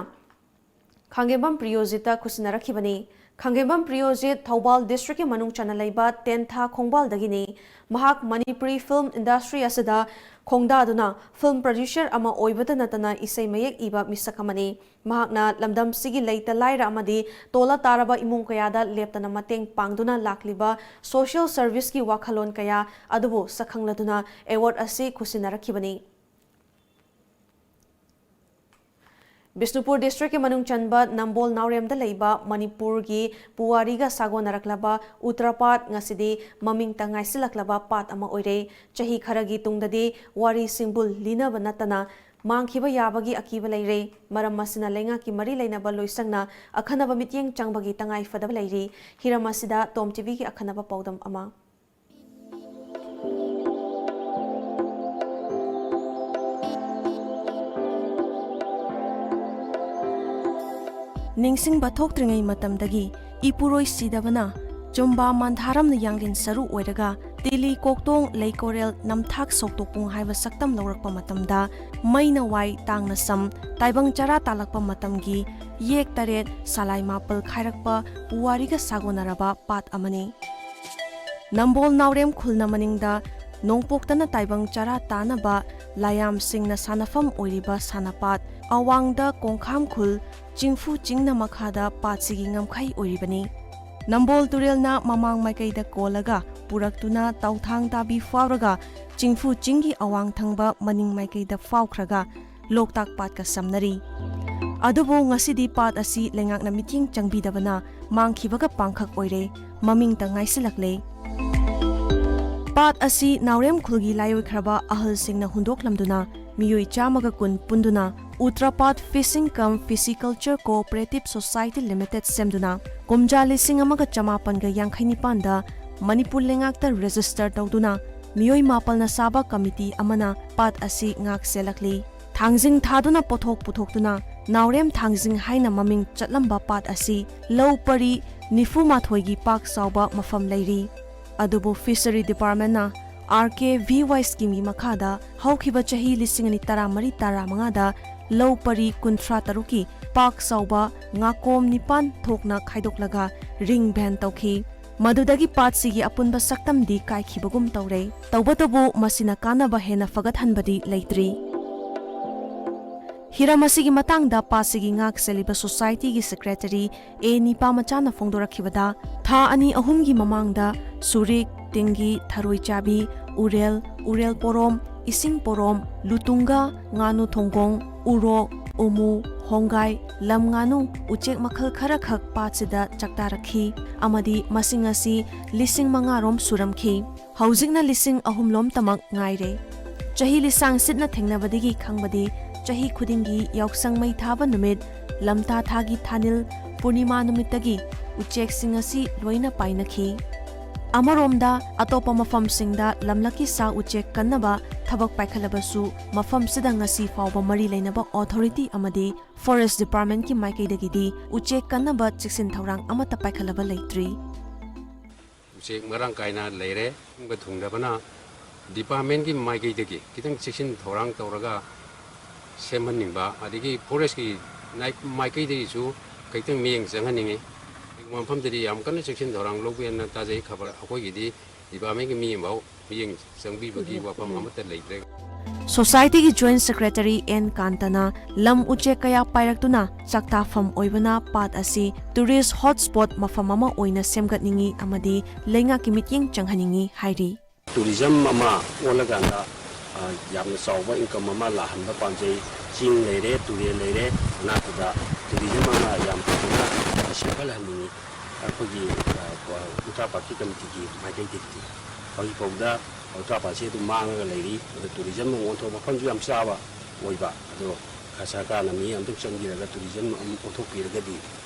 ꯈꯥꯡꯒꯦꯝꯕꯝ ꯄ꯭ꯔꯤꯌꯣꯖꯤꯠꯇ ꯈꯨꯠꯁꯤꯟꯅꯔꯛꯈꯤꯕꯅꯤ꯫ ꯈꯥꯡꯒꯦꯝꯕꯝ ꯄ꯭ꯔꯤꯌꯣꯖꯤꯠ Thoubal districtꯀꯤ ꯃꯅꯨꯡ ꯆꯟꯅ ꯂꯩꯕ ꯇꯦꯟꯊꯥ ꯈꯣꯡꯕꯥꯜꯗꯒꯤꯅꯤ꯫ ꯃꯍꯥꯛ ꯃꯅꯤꯄꯨꯔꯤ film industry ꯑꯁꯤꯗ ꯈꯣꯡꯗꯥꯗꯨꯅ film producer ꯑꯃ ꯑꯣꯏꯕꯇ ꯅꯠꯇꯅ ꯏꯁꯩ ꯃꯌꯦꯛ ꯏꯕ ꯃꯤꯁꯛ ꯑꯃꯅꯤ꯫ ꯃꯍꯥꯛꯅ ꯂꯝꯗꯝꯁꯤꯒꯤ ꯂꯩꯇ ꯂꯥꯏꯔ ꯑꯃꯗꯤ ꯇꯣꯜꯂ ꯇꯥꯔꯕ ꯏꯃꯨꯡ ꯀꯌꯥꯗ ꯂꯦꯞꯇꯅ ꯃꯇꯦꯡ ꯄꯥꯡꯗꯨꯅ ꯂꯥꯛꯂꯤꯕ social serviceꯀꯤ ꯋꯥꯈꯜꯂꯣꯟ ꯀꯌꯥ ꯑꯗꯨꯕꯨ ꯁꯛꯈꯪꯂꯗꯨꯅ award ꯑꯁꯤ ꯈꯨꯠꯁꯤꯟꯅꯔꯛꯈꯤꯕꯅꯤ꯫ ꯕꯤꯁꯅꯨꯄꯨꯔ districtꯀꯤ ꯃꯅꯨꯡ ꯆꯟꯕ ꯅꯝꯕꯣꯜ ꯅꯥꯎꯔꯦꯝꯗ ꯂꯩꯕ ꯃꯅꯤꯄꯨꯔꯒꯤ ꯄꯨꯋꯥꯔꯤꯒ ꯁꯥꯒꯣꯟꯅꯔꯛꯂꯕ ꯎꯇ꯭ꯔꯄꯥꯠ ꯉꯁꯤꯗꯤ ꯃꯃꯤꯡꯇ ꯉꯥꯏꯁꯤꯜꯂꯛꯂꯕ ꯄꯥꯠ ꯑꯃ ꯑꯣꯏꯔꯦ꯫ ꯆꯍꯤ ꯈꯔꯒꯤ ꯇꯨꯡꯗꯗꯤ ꯋꯥꯔꯤ ꯁꯤꯡꯕꯨꯜ ꯂꯤꯅꯕ ꯅꯠꯇꯅ ꯃꯥꯡꯈꯤꯕ ꯌꯥꯕꯒꯤ ꯑꯀꯤꯕ ꯂꯩꯔꯦ꯫ ꯃꯔꯝ ꯑꯁꯤꯅ ꯂꯩꯉꯥꯛꯀꯤ ꯃꯔꯤ ꯂꯩꯅꯕ ꯂꯣꯏꯁꯪꯅ ꯑꯈꯟꯅꯕ ꯃꯤꯠꯌꯦꯡ ꯆꯪꯕꯒꯤ ꯇꯉꯥꯏ ꯐꯗꯕ ꯂꯩꯔꯤ꯫ ꯍꯤꯔꯝ ꯑꯁꯤꯗ Tom TVꯒꯤ ꯑꯈꯟꯅꯕ ꯄꯥꯎꯗꯝ ꯑꯃ꯫ ꯅꯤꯡꯁꯤꯡꯕ ꯊꯣꯛꯇ꯭ꯔꯤꯉꯩ ꯃꯇꯝꯗꯒꯤ ꯏꯄꯨꯔꯣꯏ ꯁꯤꯗꯕꯅ ꯆꯨꯝꯕꯥ ꯃꯟꯙꯥꯔꯝꯅ ꯌꯥꯡꯂꯦꯟ ꯁꯔꯨ ꯑꯣꯏꯔꯒ ꯇꯤꯂꯤ ꯀꯣꯛꯇꯣꯡ ꯂꯩꯀꯣꯔꯦꯜ ꯅꯝꯊꯥꯛ ꯁꯧꯇꯣꯛꯄꯨꯡ ꯍꯥꯏꯕ ꯁꯛꯇꯝ ꯂꯧꯔꯛꯄ ꯃꯇꯝꯗ ꯃꯩꯅ ꯋꯥꯏ ꯇꯥꯡꯅ ꯁꯝ ꯇꯥꯏꯕꯪ ꯆꯔꯥ ꯇꯥꯜꯂꯛꯄ ꯃꯇꯝꯒꯤ ꯌꯦꯛ ꯇꯔꯦꯠ ꯁꯂꯥꯏ ꯃꯥꯄꯜ ꯈꯥꯏꯔꯛꯄ ꯄꯨꯋꯥꯔꯤꯒ ꯁꯥꯒꯣꯟꯅꯔꯕ ꯄꯥꯠ ꯑꯃꯅꯤ꯫ ꯅꯝꯕꯣꯜ ꯅꯥꯎꯔꯦꯝ ꯈꯨꯜꯅ ꯃꯅꯤꯡꯗ ꯅꯣꯡꯄꯣꯛꯇꯅ ꯇꯥꯏꯕꯪ ꯆꯔꯥ ꯇꯥꯅꯕ ꯂꯥꯌꯥꯝꯁꯤꯡꯅ ꯁꯥꯟꯅꯐꯝ ꯑꯣꯏꯔꯤꯕ ꯁꯥꯟꯅꯄꯥꯠ, ꯑꯋꯥꯡꯗ ꯀꯣꯡꯈꯥꯝ ꯈꯨꯜ, ꯆꯤꯡꯐꯨ ꯆꯤꯡꯅ ꯃꯈꯥꯗ ꯄꯥꯠꯁꯤꯒꯤ ꯉꯝꯈꯩ ꯑꯣꯏꯔꯤꯕꯅꯤ꯫ ꯅꯝꯕꯣꯜ ꯇꯨꯔꯦꯜꯅ ꯃꯃꯥꯡ ꯃꯥꯏꯀꯩꯗ ꯀꯣꯜꯂꯒ ꯄꯨꯔꯛꯇꯨꯅ ꯇꯧꯊꯥꯡ ꯇꯥꯕꯤ ꯐꯥꯎꯔꯒ ꯆꯤꯡꯐꯨ ꯆꯤꯡꯒꯤ ꯑꯋꯥꯡ ꯊꯪꯕ ꯃꯅꯤꯡ ꯃꯥꯏꯀꯩꯗ ꯐꯥꯎꯈ꯭ꯔꯒ ꯂꯣꯛꯇꯥꯛ ꯄꯥꯠꯀ ꯁꯝꯅꯔꯤ꯫ ꯑꯗꯨꯕꯨ ꯉꯁꯤꯗꯤ ꯄꯥꯠ ꯑꯁꯤ ꯂꯩꯉꯥꯛꯅ ꯃꯤꯠꯌꯦꯡ ꯆꯪꯕꯤꯗꯕꯅ ꯃꯥꯡꯈꯤꯕꯒ ꯄꯥꯡꯈꯛ ꯑꯣꯏꯔꯦ, ꯃꯃꯤꯡꯇ ꯉꯥꯏꯁꯤꯜꯂꯛꯂꯦ꯫ ꯄꯥꯠ ꯑꯁꯤ ꯅꯥꯎꯔꯦꯝ ꯈꯨꯜꯒꯤ ꯂꯥꯏꯑꯣꯏꯈ꯭ꯔꯕ ꯑꯍꯜꯁꯤꯡꯅ ꯍꯨꯟꯗꯣꯛꯂꯝꯗꯨꯅ ꯃꯤꯑꯣꯏ ꯆꯥꯝꯃꯒ ꯀꯨꯟ ꯄꯨꯟꯗꯨꯅ ꯎꯇ꯭ꯔꯄꯥꯠ Fishing cum Pisciculture Cooperative Society Limited ꯁꯦꯝꯗꯨꯅ ꯀꯨꯝꯖꯥ ꯂꯤꯁꯤꯡ ꯑꯃꯒ ꯆꯃꯥꯄꯟꯒ ꯌꯥꯡꯈꯩ ꯅꯤꯄꯥꯟꯗ ꯃꯅꯤꯄꯨꯔ ꯂꯩꯉꯥꯛꯇ register ꯇꯧꯗꯨꯅ ꯃꯤꯑꯣꯏ ꯃꯥꯄꯜꯅ ꯁꯥꯕ committee ꯑꯃꯅ ꯄꯥꯠ ꯑꯁꯤ ꯉꯥꯛ ꯁꯦꯜꯂꯛꯂꯤ꯫ ꯊꯥꯡꯖꯤꯡ ꯊꯥꯗꯨꯅ ꯄꯣꯠꯊꯣꯛ ꯄꯨꯊꯣꯛꯇꯨꯅ ꯅꯥꯎꯔꯦꯝ ꯊꯥꯡꯖꯤꯡ ꯍꯥꯏꯅ ꯃꯃꯤꯡ ꯆꯠꯂꯝꯕ ꯄꯥꯠ ꯑꯁꯤ ꯂꯧ ꯄꯔꯤ ꯅꯤꯐꯨ ꯃꯥꯊꯣꯏꯒꯤ ꯄꯥꯛ ꯆꯥꯎꯕ ꯃꯐꯝ ꯂꯩꯔꯤ꯫ ꯑꯗꯨꯕꯨ Fishery Departmentꯅ R K V Y schemeꯒꯤ ꯃꯈꯥꯗ ꯍꯧꯈꯤꯕ ꯆꯍꯤ ꯂꯤꯁꯤꯡ ꯑꯅꯤ ꯇꯔꯥꯃꯔꯤ ꯇꯔꯥꯃꯉꯥꯗ ꯂꯧ ꯄꯔꯤ ꯀꯨꯟꯊ꯭ꯔꯥ ꯇꯔꯨꯛꯀꯤ ꯄꯥꯛ ꯆꯥꯎꯕ ꯉꯥꯀꯣꯝ ꯅꯤꯄꯥꯟ ꯊꯣꯛꯅ ꯈꯥꯏꯗꯣꯛꯂꯒ ring ban ꯇꯧꯈꯤ꯫ ꯃꯗꯨꯗꯒꯤ ꯄꯥꯠꯁꯤꯒꯤ ꯑꯄꯨꯟꯕ ꯁꯛꯇꯝꯗꯤ ꯀꯥꯏꯈꯤꯕꯒꯨꯝ ꯇꯧꯔꯦ꯫ ꯇꯧꯕꯇꯕꯨ ꯃꯁꯤꯅ ꯀꯥꯟꯅꯕ ꯍꯦꯟꯅ ꯐꯒꯠꯍꯟꯕꯗꯤ ꯂꯩꯇ꯭ꯔꯤ꯫ ꯍꯤꯔꯝ ꯑꯁꯤꯒꯤ ꯃꯇꯥꯡꯗ ꯄꯥꯠꯁꯤꯒꯤ ꯉꯥꯛ ꯁꯦꯜꯂꯤꯕ societyꯒꯤ secretary A ꯅꯤꯄꯥꯃꯆꯥꯅ ꯐꯣꯡꯗꯣꯔꯛꯈꯤꯕꯗ, ꯊꯥ ꯑꯅꯤ ꯑꯍꯨꯝꯒꯤ ꯃꯃꯥꯡꯗ ꯁꯨꯔꯤꯛ, ꯇꯤꯡꯒꯤ, ꯊꯔꯣꯏ ꯆꯥꯕꯤ, ꯎꯔꯦꯜ, ꯎꯔꯦꯜ ꯄꯣꯔꯣꯝ, ꯏꯁꯤꯡ ꯄꯣꯔꯣꯝ, ꯂꯨꯇꯨꯡꯒ, ꯉꯥꯅꯨ ꯊꯣꯡꯒꯣꯡ, ꯎꯔꯣꯛ, ꯎꯃꯨ, ꯍꯣꯡꯒꯥꯏ, ꯂꯝ ꯉꯥꯅꯨ, ꯎꯆꯦꯛ ꯃꯈꯜ ꯈꯔꯈꯛ ꯄꯥꯠꯁꯤꯗ ꯆꯥꯛꯇꯥꯔꯛꯈꯤ ꯑꯃꯗꯤ ꯃꯁꯤꯡ ꯑꯁꯤ ꯂꯤꯁꯤꯡ ꯃꯉꯥꯔꯣꯝ ꯁꯨꯔꯝꯈꯤ꯫ ꯍꯧꯖꯤꯛꯅ ꯂꯤꯁꯤꯡ ꯑꯍꯨꯝꯂꯣꯝꯇꯃꯛ ꯉꯥꯏꯔꯦ꯫ ꯆꯍꯤ ꯂꯤꯁꯥꯡ ꯁꯤꯠꯅ ꯊꯦꯡꯅꯕꯗꯒꯤ ꯈꯪꯕꯗꯤ, ꯆꯍꯤ ꯈꯨꯗꯤꯡꯒꯤ ꯌꯥꯎꯁꯪ ꯃꯩ ꯊꯥꯕ ꯅꯨꯃꯤꯠ, ꯂꯝꯇꯥ ꯊꯥꯒꯤ ꯊꯥꯅꯤꯜ ꯄꯨꯔꯅꯤꯃꯥ ꯅꯨꯃꯤꯠꯇꯒꯤ ꯎꯆꯦꯛꯁꯤꯡ ꯑꯁꯤ ꯂꯣꯏꯅ ꯄꯥꯏꯅꯈꯤ꯫ ꯑꯃꯔꯣꯝꯗ, ꯑꯇꯣꯞꯄ ꯃꯐꯝꯁꯤꯡꯗ ꯂꯝꯂꯛꯀꯤ ꯁꯥ ꯎꯆꯦꯛ ꯀꯟꯅꯕ ꯊꯕꯛ ꯄꯥꯏꯈꯠꯂꯕꯁꯨ, ꯃꯐꯝꯁꯤꯗ ꯉꯁꯤ ꯐꯥꯎꯕ ꯃꯔꯤ ꯂꯩꯅꯕ authority ꯑꯃꯗꯤ Forest Departmentꯀꯤ ꯃꯥꯏꯀꯩꯗꯒꯤꯗꯤ ꯎꯆꯦꯛ ꯀꯟꯅꯕ ꯆꯦꯛꯁꯤꯟ ꯊꯧꯔꯥꯡ ꯑꯃꯠꯇ ꯄꯥꯏꯈꯠꯂꯕ ꯂꯩꯇ꯭ꯔꯤ꯫ ꯎꯆꯦꯛ ꯃꯔꯥꯡ ꯀꯥꯏꯅ ꯂꯩꯔꯦ꯫ ꯊꯤꯡꯕ ꯊꯨꯡꯗꯕꯅ departmentꯀꯤ ꯃꯥꯏꯀꯩꯗꯒꯤ ꯈꯤꯇꯪ ꯆꯦꯛꯁꯤꯟ ꯊꯧꯔꯥꯡ ꯇꯧꯔꯒ ꯁꯦꯝꯍꯟꯅꯤꯡꯕ, ꯑꯗꯒꯤ forestꯀꯤ ꯅꯥꯏ-, ꯃꯥꯏꯀꯩꯗꯒꯤꯁꯨ ꯈꯤꯇꯪ ꯃꯤꯠꯌꯦꯡ ꯆꯪꯍꯟꯅꯤꯡꯉꯤ꯫ ꯃꯐꯝꯗꯗꯤ ꯌꯥꯝ ꯀꯟꯅ ꯆꯦꯛꯁꯤꯟ ꯊꯧꯔꯥꯡ ꯂꯧꯕꯤꯅ ꯇꯥꯖꯩ ꯈꯕꯔ꯫ ꯑꯩꯈꯣꯏꯒꯤꯗꯤ departmentꯀꯤ ꯃꯤ ꯑꯃꯐꯥꯎ ꯃꯤꯠꯌꯦꯡ ꯆꯪꯕꯤꯕꯒꯤ ꯋꯥꯐꯝ ꯑꯃꯠꯇ ꯂꯩꯇ꯭ꯔꯦ꯫ Societyꯒꯤ Joint Secretary N ꯀꯥꯟꯇꯅ ꯂꯝ ꯎꯆꯦꯛ ꯀꯌꯥ ꯄꯥꯏꯔꯛꯇꯨꯅ ꯆꯥꯛꯇꯥꯐꯝ ꯑꯣꯏꯕꯅ ꯄꯥꯠ ꯑꯁꯤ tourist hotspot ꯃꯐꯝ ꯑꯃ ꯑꯣꯏꯅ ꯁꯦꯝꯒꯠꯅꯤꯡꯏ ꯑꯃꯗꯤ ꯂꯩꯉꯥꯛꯀꯤ ꯃꯤꯠꯌꯦꯡ ꯆꯪꯍꯟꯅꯤꯡꯏ ꯍꯥꯏꯔꯤ꯫ Tourism ꯑꯃ ꯑꯣꯜꯂꯀꯥꯟꯗ, ꯑ, ꯌꯥꯝꯅ ꯆꯥꯎꯕ income ꯑꯃ ꯂꯥꯛꯍꯟꯕ ꯄꯥꯝꯖꯩ꯫ ꯆꯤꯡ ꯂꯩꯔꯦ, ꯇꯨꯔꯦꯜ ꯂꯩꯔꯦ, ꯃꯅꯥꯛꯇꯨꯗ tourism ꯑꯃ ꯌꯥꯝ ꯐꯖꯅ ꯁꯦꯝꯒꯠꯍꯟꯅꯤꯡꯏ ꯑꯩꯈꯣꯏꯒꯤ, ꯑ, ꯎꯇ꯭ꯔꯥ ꯄꯥꯠꯀꯤ committeeꯒꯤ ꯃꯥꯏꯀꯩꯗꯒꯤꯗꯤ꯫ ꯍꯧꯖꯤꯛ ꯐꯥꯎꯕꯗ ꯋꯥꯇꯔ ꯄꯥꯔꯛꯁꯦ ꯑꯗꯨꯝ ꯃꯥꯡꯉꯒ ꯂꯩꯔꯤ꯫ ꯑꯗꯣ ꯇꯨꯔꯤꯖꯝ ꯑꯃꯨꯛ ꯑꯣꯟꯊꯣꯛ ꯃꯐꯝꯁꯨ ꯌꯥꯝ ꯆꯥꯕ ꯑꯣꯏꯕ꯫ ꯑꯗꯣ ꯈ- ꯁꯔꯀꯥꯔꯅ ꯃꯤ ꯑꯃꯨꯛꯇꯪ ꯆꯪꯕꯤꯔꯒ ꯇꯨꯔꯤꯖꯝ ꯑꯃꯨꯛ ꯑꯣꯟꯊꯣꯛꯄꯤꯔꯒꯗꯤ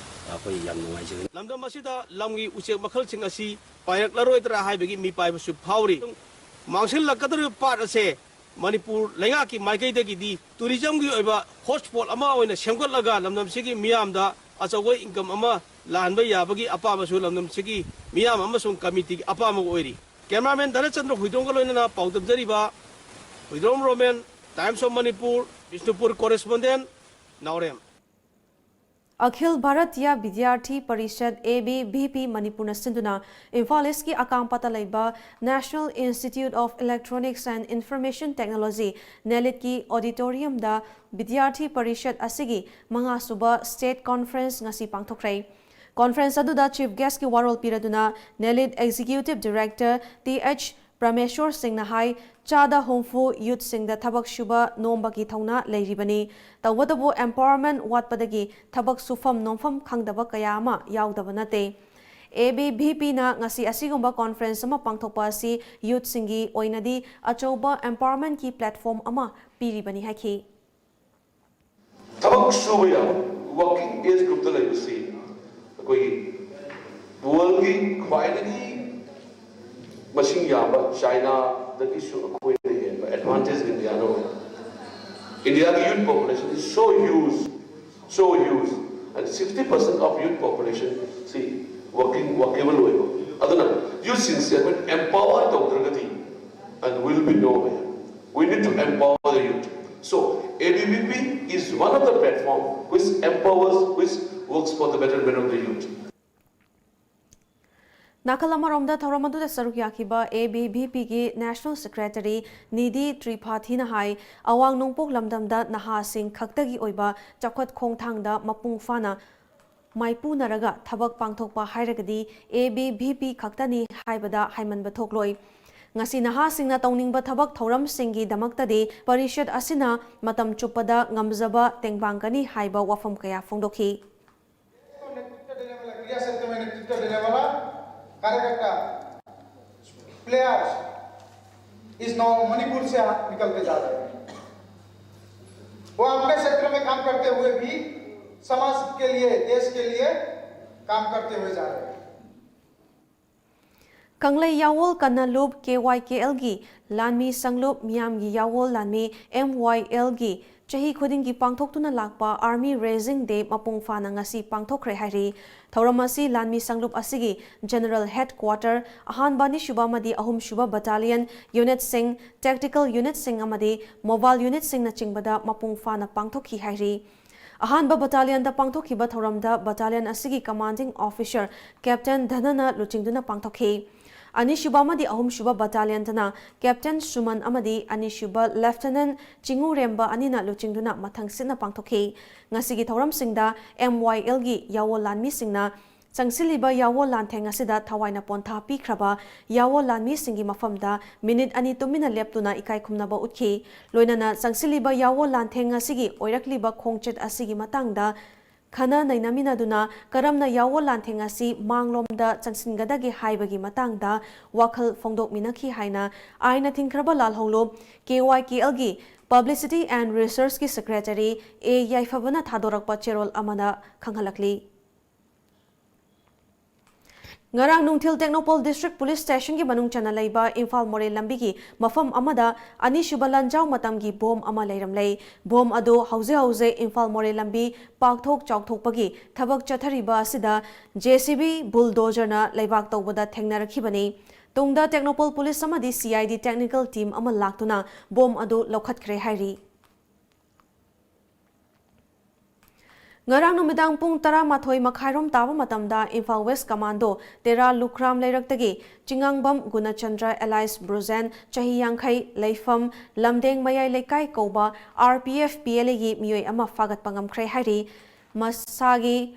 ꯑꯩꯈꯣꯏ ꯌꯥꯝ ꯅꯨꯡꯉꯥꯏꯖꯒꯅꯤ꯫ ꯂꯝꯗꯝ ꯑꯁꯤꯗ ꯂꯝꯒꯤ ꯎꯆꯦꯛ ꯃꯈꯜꯁꯤꯡ ꯑꯁꯤ ꯄꯥꯏꯔꯛꯂꯔꯣꯏꯗ꯭ꯔꯥ ꯍꯥꯏꯕꯒꯤ ꯃꯤꯄꯥꯏꯕꯁꯨ ꯐꯥꯎꯔꯤ꯫ ꯃꯥꯡꯁꯤꯜꯂꯛꯀꯗꯧꯔꯤꯕ ꯄꯥꯠ ꯑꯁꯦ ꯃꯅꯤꯄꯨꯔ ꯂꯩꯉꯥꯛꯀꯤ ꯃꯥꯏꯀꯩꯗꯒꯤꯗꯤ ꯇꯨꯔꯤꯖꯝꯒꯤ ꯑꯣꯏꯕ ꯍꯣꯠꯁ꯭ꯄꯣꯠ ꯑꯃ ꯑꯣꯏꯅ ꯁꯦꯝꯒꯠꯂꯒ ꯂꯝꯗꯝꯁꯤꯒꯤ ꯃꯤꯌꯥꯝꯗ ꯑꯆꯧꯕ ꯏꯟꯀꯝ ꯑꯃ ꯂꯥꯛꯍꯟꯕ ꯌꯥꯕꯒꯤ ꯑꯄꯥꯝꯕꯁꯨ ꯂꯝꯗꯝꯁꯤꯒꯤ ꯃꯤꯌꯥꯝ ꯑꯃꯁꯨꯡ ꯀꯃꯤꯇꯤꯒꯤ ꯑꯄꯥꯝꯕ ꯑꯣꯏꯔꯤ꯫ ꯀꯦꯃꯦꯔꯥꯃꯦꯟ ꯙꯅꯆꯟꯗ꯭ꯔ ꯍꯨꯏꯗ꯭ꯔꯣꯝꯒ ꯂꯣꯏꯅꯅ ꯄꯥꯎꯗꯝꯖꯔꯤꯕ Huidrom Romen, Times of Manipur, Bishnupur correspondent, ꯅꯥꯎꯔꯦꯝ꯫ Akhil Bharatiya Vidyarthi Parishad, A B V P, ꯃꯅꯤꯄꯨꯔꯅ ꯁꯤꯟꯗꯨꯅ ꯏꯝꯐꯥꯜ ꯏꯁꯀꯤ ꯑꯀꯥꯝꯄꯥꯠꯇ ꯂꯩꯕ National Institute of Electronics and Information Technology, ꯅꯦꯂꯤꯠꯀꯤ ꯑꯣꯗꯤꯇꯣꯔꯤꯌꯝꯗ ꯕꯤꯗ꯭ꯌꯥꯔꯊꯤ parishad ꯑꯁꯤꯒꯤ ꯃꯉꯥꯁꯨꯕ ꯁ꯭ꯇꯦꯠ ꯀꯣꯟꯐ꯭ꯔꯦꯟꯁ ꯉꯁꯤ ꯄꯥꯡꯊꯣꯛꯈ꯭ꯔꯦ꯫ ꯀꯣꯟꯐ꯭ꯔꯦꯟꯁ ꯑꯗꯨꯗ ꯆꯤꯐ ꯒꯦꯁ꯭ꯠꯀꯤ ꯋꯥꯔꯣꯜ ꯄꯤꯔꯗꯨꯅ ꯅꯦꯂꯤꯠ ꯑꯦꯛꯖꯤꯀ꯭ꯌꯨꯇꯤꯚ ꯗꯤꯔꯦꯛꯇꯔ ꯇꯤ ꯑꯩꯆ ꯄ꯭ꯔꯃꯦꯁꯣꯔ ꯁꯤꯡꯅ ꯍꯥꯏ, ꯆꯥꯗ ꯍꯨꯝꯐꯨ ꯌꯨꯠꯁꯤꯡꯗ ꯊꯕꯛ ꯁꯨꯕ ꯅꯣꯝꯕꯒꯤ ꯊꯧꯅꯥ ꯂꯩꯔꯤꯕꯅꯤ꯫ ꯇꯧꯕꯇꯕꯨ empowerment ꯋꯥꯠꯄꯗꯒꯤ ꯊꯕꯛ ꯁꯨꯐꯝ ꯅꯣꯝꯐꯝ ꯈꯪꯗꯕ ꯀꯌꯥ ꯑꯃ ꯌꯥꯎꯗꯕ ꯅꯠꯇꯦ꯫ ꯑꯦ ꯕꯤ ꯚꯤ ꯄꯤꯅ ꯉꯁꯤ ꯑꯁꯤꯒꯨꯝꯕ ꯀꯣꯟꯐ꯭ꯔꯦꯟꯁ ꯑꯃ ꯄꯥꯡꯊꯣꯛꯄ ꯑꯁꯤ ꯌꯨꯠꯁꯤꯡꯒꯤ ꯑꯣꯏꯅꯗꯤ ꯑꯆꯧꯕ empowermentꯀꯤ platform ꯑꯃ ꯄꯤꯔꯤꯕꯅꯤ ꯍꯥꯏꯈꯤ꯫ ꯊꯕꯛ ꯁꯨꯕ ꯌꯥꯕ working age groupꯇ ꯂꯩꯕꯁꯤ ꯑꯩꯈꯣꯏꯒꯤ worldꯀꯤ ꯈ꯭ꯋꯥꯏꯗꯒꯤ ꯃꯁꯤꯡ ꯌꯥꯝꯕ ꯆꯥꯏꯅꯥꯗꯒꯤꯁꯨ ꯑꯩꯈꯣꯏꯅ ꯍꯦꯟꯕ advantage Indiaꯅ ꯑꯣꯏ꯫ Indiaꯒꯤ youth population is so huge, so huge, and sixty percent of youth population ꯁꯤ working, workable ꯑꯣꯏꯕ꯫ ꯑꯗꯨꯅ youthꯁꯤꯡꯁꯦ ꯑꯩꯈꯣꯏꯅ empower ꯇꯧꯗ꯭ꯔꯒꯗꯤ and will be nowhere. We need to empower the youth. So A B V P is one of the platform which empowers, which works for the betterment of the youth. ꯅꯥꯀꯜ ꯑꯃꯔꯣꯝꯗ ꯊꯧꯔꯝ ꯑꯗꯨꯗ ꯁꯔꯨꯛ ꯌꯥꯈꯤꯕ ꯑꯦ B V ꯄꯤꯒꯤ National Secretary Nidhi ꯇ꯭ꯔꯤꯄꯥꯊꯤꯅ ꯍꯥꯏ, ꯑꯋꯥꯡ ꯅꯣꯡꯄꯣꯛ ꯂꯝꯗꯝꯗ ꯅꯍꯥꯁꯤꯡ ꯈꯛꯇꯒꯤ ꯑꯣꯏꯕ ꯆꯥꯎꯈꯠ ꯈꯣꯡꯊꯥꯡꯗ ꯃꯄꯨꯡ ꯐꯥꯅ ꯃꯥꯏꯄꯨꯅꯔꯒ ꯊꯕꯛ ꯄꯥꯡꯊꯣꯛꯄ ꯍꯥꯏꯔꯒꯗꯤ ꯑꯦ ꯕꯤ ꯚꯤ ꯄꯤ ꯈꯛꯇꯅꯤ ꯍꯥꯏꯕꯗ ꯍꯥꯏꯃꯟꯕ ꯊꯣꯛꯂꯣꯏ꯫ ꯉꯁꯤ ꯅꯍꯥꯁꯤꯡꯅ ꯇꯧꯅꯤꯡꯕ ꯊꯕꯛ ꯊꯧꯔꯝꯁꯤꯡꯒꯤꯗꯃꯛꯇꯗꯤ ꯄꯔꯤꯁꯠ ꯑꯁꯤꯅ ꯃꯇꯝ ꯆꯨꯞꯄꯗ ꯉꯝꯖꯕ ꯇꯦꯡꯕꯥꯡꯒꯅꯤ ꯍꯥꯏꯕ ꯋꯥꯐꯝ ꯀꯌꯥ ꯐꯣꯡꯗꯣꯛꯈꯤ꯫ নেতৃত্ব দেনেওয়ালা, ক্রীড়া সেক্টরে নেতৃত্ব দেনেওয়ালা কারেক্ট একটা प्लेयर्स इस नौ मणिपुर से निकल के जा रहे हैं। वो अपने क्षेत्र में काम करते हुए भी समाज के लिए, देश के लिए काम करते हुए जा रहे हैं। ꯀꯪꯂꯩ ꯌꯥꯋꯣꯜ ꯀꯟꯅ ꯂꯨꯞ ꯀꯦ ꯋꯥꯏ ꯀꯦ ꯑꯦꯜꯒꯤ ꯂꯥꯟꯃꯤ ꯁꯪꯂꯨꯞ ꯃꯤꯌꯥꯝꯒꯤ ꯌꯥꯋꯣꯜ ꯂꯥꯟꯃꯤ ꯑꯦꯝ ꯋꯥꯏ ꯑꯦꯜꯒꯤ ꯆꯍꯤ ꯈꯨꯗꯤꯡꯒꯤ ꯄꯥꯡꯊꯣꯛꯇꯨꯅ ꯂꯥꯛꯄ ꯑꯥꯔꯃꯤ ꯔꯦꯖꯤꯡ ꯗꯦ ꯃꯄꯨꯡ ꯐꯥꯅ ꯉꯁꯤ ꯄꯥꯡꯊꯣꯛꯈ꯭ꯔꯦ ꯍꯥꯏꯔꯤ꯫ ꯊꯧꯔꯝ ꯑꯁꯤ ꯂꯥꯟꯃꯤ ꯁꯪꯂꯨꯞ ꯑꯁꯤꯒꯤ ꯖꯦꯅꯔꯦꯜ ꯍꯦꯗ ꯀ꯭ꯋꯥꯇꯔ ꯑꯍꯥꯟꯕ, ꯑꯅꯤꯁꯨꯕ ꯑꯃꯗꯤ ꯑꯍꯨꯝꯁꯨꯕ ꯕꯠꯇꯥꯂꯤꯌꯟ ꯌꯨꯅꯤꯠꯁꯤꯡ, ꯇꯦꯛꯇꯤꯀꯦꯜ ꯌꯨꯅꯤꯠꯁꯤꯡ ꯑꯃꯗꯤ ꯃꯣꯕꯥꯏꯜ ꯌꯨꯅꯤꯠꯁꯤꯡꯅꯆꯤꯡꯕꯗ ꯃꯄꯨꯡ ꯐꯥꯅ ꯄꯥꯡꯊꯣꯛꯈꯤ ꯍꯥꯏꯔꯤ꯫ ꯑꯍꯥꯟꯕ ꯕꯠꯇꯥꯂꯤꯌꯟꯗ ꯄꯥꯡꯊꯣꯛꯈꯤꯕ ꯊꯧꯔꯝꯗ ꯕꯠꯇꯥꯂꯤꯌꯟ ꯑꯁꯤꯒꯤ ꯀꯃꯥꯟꯗꯤꯡ ꯑꯣꯐꯤꯁꯥꯔ ꯀꯦꯞꯇꯦꯟ ꯙꯅꯅ ꯂꯨꯆꯤꯡꯗꯨꯅ ꯄꯥꯡꯊꯣꯛꯈꯤ꯫ ꯑꯅꯤꯁꯨꯕ ꯑꯃꯗꯤ ꯑꯍꯨꯝꯁꯨꯕ ꯕꯠꯇꯥꯂꯤꯌꯟꯗꯅ ꯀꯦꯞꯇꯦꯟ ꯁꯨꯃꯟ ꯑꯃꯗꯤ ꯑꯅꯤꯁꯨꯕ ꯂꯦꯐꯇꯤꯅꯦꯟꯠ ꯆꯤꯡꯉꯨꯔꯦꯝꯕ ꯑꯅꯤꯅ ꯂꯨꯆꯤꯡꯗꯨꯅ ꯃꯊꯪꯁꯤꯠꯅ ꯄꯥꯡꯊꯣꯛꯈꯤ꯫ ꯉꯁꯤꯒꯤ ꯊꯧꯔꯝꯁꯤꯡꯗ ꯑꯦꯝ ꯋꯥꯏ ꯑꯦꯜꯒꯤ ꯌꯥꯋꯣꯜ ꯂꯥꯟꯃꯤꯁꯤꯡꯅ ꯆꯪꯁꯤꯜꯂꯤꯕ ꯌꯥꯋꯣꯜ ꯂꯥꯟꯊꯦꯡ ꯑꯁꯤꯗ ꯊꯋꯥꯏꯅ ꯄꯣꯟꯊꯥ ꯄꯤꯈ꯭ꯔꯕ ꯌꯥꯋꯣꯜ ꯂꯥꯟꯃꯤꯁꯤꯡꯒꯤ ꯃꯐꯝꯗ ꯃꯤꯅꯤꯠ ꯑꯅꯤ ꯇꯨꯃꯤꯟꯅ ꯂꯦꯞꯇꯨꯅ ꯏꯀꯥꯏ ꯈꯨꯝꯅꯕ ꯎꯠꯈꯤ꯫ ꯂꯣꯏꯅꯅ ꯆꯪꯁꯤꯜꯂꯤꯕ ꯌꯥꯋꯣꯜ ꯂꯥꯟꯊꯦꯡ ꯑꯁꯤꯒꯤ ꯑꯣꯏꯔꯛꯂꯤꯕ ꯈꯣꯡꯆꯠ ꯑꯁꯤꯒꯤ ꯃꯇꯥꯡꯗ ꯈꯟꯅ ꯅꯩꯅꯃꯤꯟꯅꯗꯨꯅ ꯀꯔꯝꯅ ꯌꯥꯋꯣꯜ ꯂꯥꯟꯊꯦꯡ ꯑꯁꯤ ꯃꯥꯡꯂꯣꯝꯗ ꯆꯪꯁꯤꯟꯒꯗꯒꯦ ꯍꯥꯏꯕꯒꯤ ꯃꯇꯥꯡꯗ ꯋꯥꯈꯜ ꯐꯣꯡꯗꯣꯛꯃꯤꯟꯅꯈꯤ ꯍꯥꯏꯅ ꯑꯥꯏꯟꯅ ꯊꯤꯡꯈ꯭ꯔꯕ ꯂꯥꯜꯍꯧꯂꯨꯞ ꯀꯦ ꯋꯥꯏ ꯀꯦ ꯑꯦꯜꯒꯤ ꯄꯕ꯭ꯂꯤꯁꯤꯇꯤ ꯑꯦꯟ ꯔꯤꯁꯔꯁꯀꯤ ꯁꯦꯀ꯭ꯔꯦꯇꯔꯤ ꯑꯦ ꯌꯥꯏꯐꯕꯅ ꯊꯥꯗꯣꯔꯛꯄ ꯆꯦꯔꯣꯜ ꯑꯃꯅ ꯈꯪꯍꯜꯂꯛꯂꯤ꯫ ꯉꯔꯥꯡ ꯅꯨꯡꯊꯤꯜ ꯇꯦꯡꯅꯧꯄꯜ ꯗꯤꯁꯇ꯭ꯔꯤꯛ ꯄꯨꯂꯤꯁ ꯁ꯭ꯇꯦꯁꯟꯒꯤ ꯃꯅꯨꯡ ꯆꯟꯅ ꯂꯩꯕ ꯏꯝꯐꯥꯜ ꯃꯣꯔꯦ ꯂꯝꯕꯤꯒꯤ ꯃꯐꯝ ꯑꯃꯗ ꯑꯅꯤꯁꯨꯕ ꯂꯥꯟꯖꯥꯎ ꯃꯇꯝꯒꯤ ꯕꯣꯝ ꯑꯃ ꯂꯩꯔꯝꯂꯦ꯫ ꯕꯣꯝ ꯑꯗꯨ ꯍꯧꯖꯤꯛ ꯍꯧꯖꯤꯛ ꯏꯝꯐꯥꯜ ꯃꯣꯔꯦ ꯂꯝꯕꯤ ꯄꯥꯛꯊꯣꯛ ꯆꯥꯎꯊꯣꯛꯄꯒꯤ ꯊꯕꯛ ꯆꯠꯊꯔꯤꯕ ꯑꯁꯤꯗ ꯖꯦ ꯁꯤ ꯕꯤ ꯕꯨꯜꯗꯣꯖꯔꯅ ꯂꯩꯕꯥꯛ ꯇꯧꯕꯗ ꯊꯦꯡꯅꯔꯛꯈꯤꯕꯅꯤ꯫ ꯇꯨꯡꯗ ꯇꯦꯡꯅꯧꯄꯜ ꯄꯨꯂꯤꯁ ꯑꯃꯗꯤ C I D technical team ꯑꯃ ꯂꯥꯛꯇꯨꯅ ꯕꯣꯝ ꯑꯗꯨ ꯂꯧꯈꯠꯈ꯭ꯔꯦ ꯍꯥꯏꯔꯤ꯫ ꯉꯔꯥꯡ ꯅꯨꯃꯤꯗꯥꯡ ꯄꯨꯡ ꯇꯔꯥꯃꯥꯊꯣꯏ ꯃꯈꯥꯏꯔꯣꯝ ꯇꯥꯕ ꯃꯇꯝꯗ ꯏꯝꯐꯥꯜ ꯋꯦꯁ ꯀꯃꯥꯟꯗꯣ ꯇꯦꯔꯥ ꯂꯨꯈ꯭ꯔꯥꯝ ꯂꯩꯔꯛꯇꯒꯤ ꯆꯤꯉꯥꯡꯕꯝ ꯒꯨꯅꯆꯟꯗ꯭ꯔ ꯑꯦꯂꯥꯏꯁ ꯕ꯭ꯔꯨꯖꯦꯟ, ꯆꯍꯤ ꯌꯥꯡꯈꯩ, ꯂꯩꯐꯝ ꯂꯝꯗꯦꯡ ꯃꯌꯥꯏ ꯂꯩꯀꯥꯏ ꯀꯧꯕ R P F P L ꯑꯦꯒꯤ ꯃꯤꯑꯣꯏ ꯑꯃ ꯐꯥꯒꯠꯄ ꯉꯝꯈ꯭ꯔꯦ ꯍꯥꯏꯔꯤ꯫ ꯃꯁꯥꯒꯤ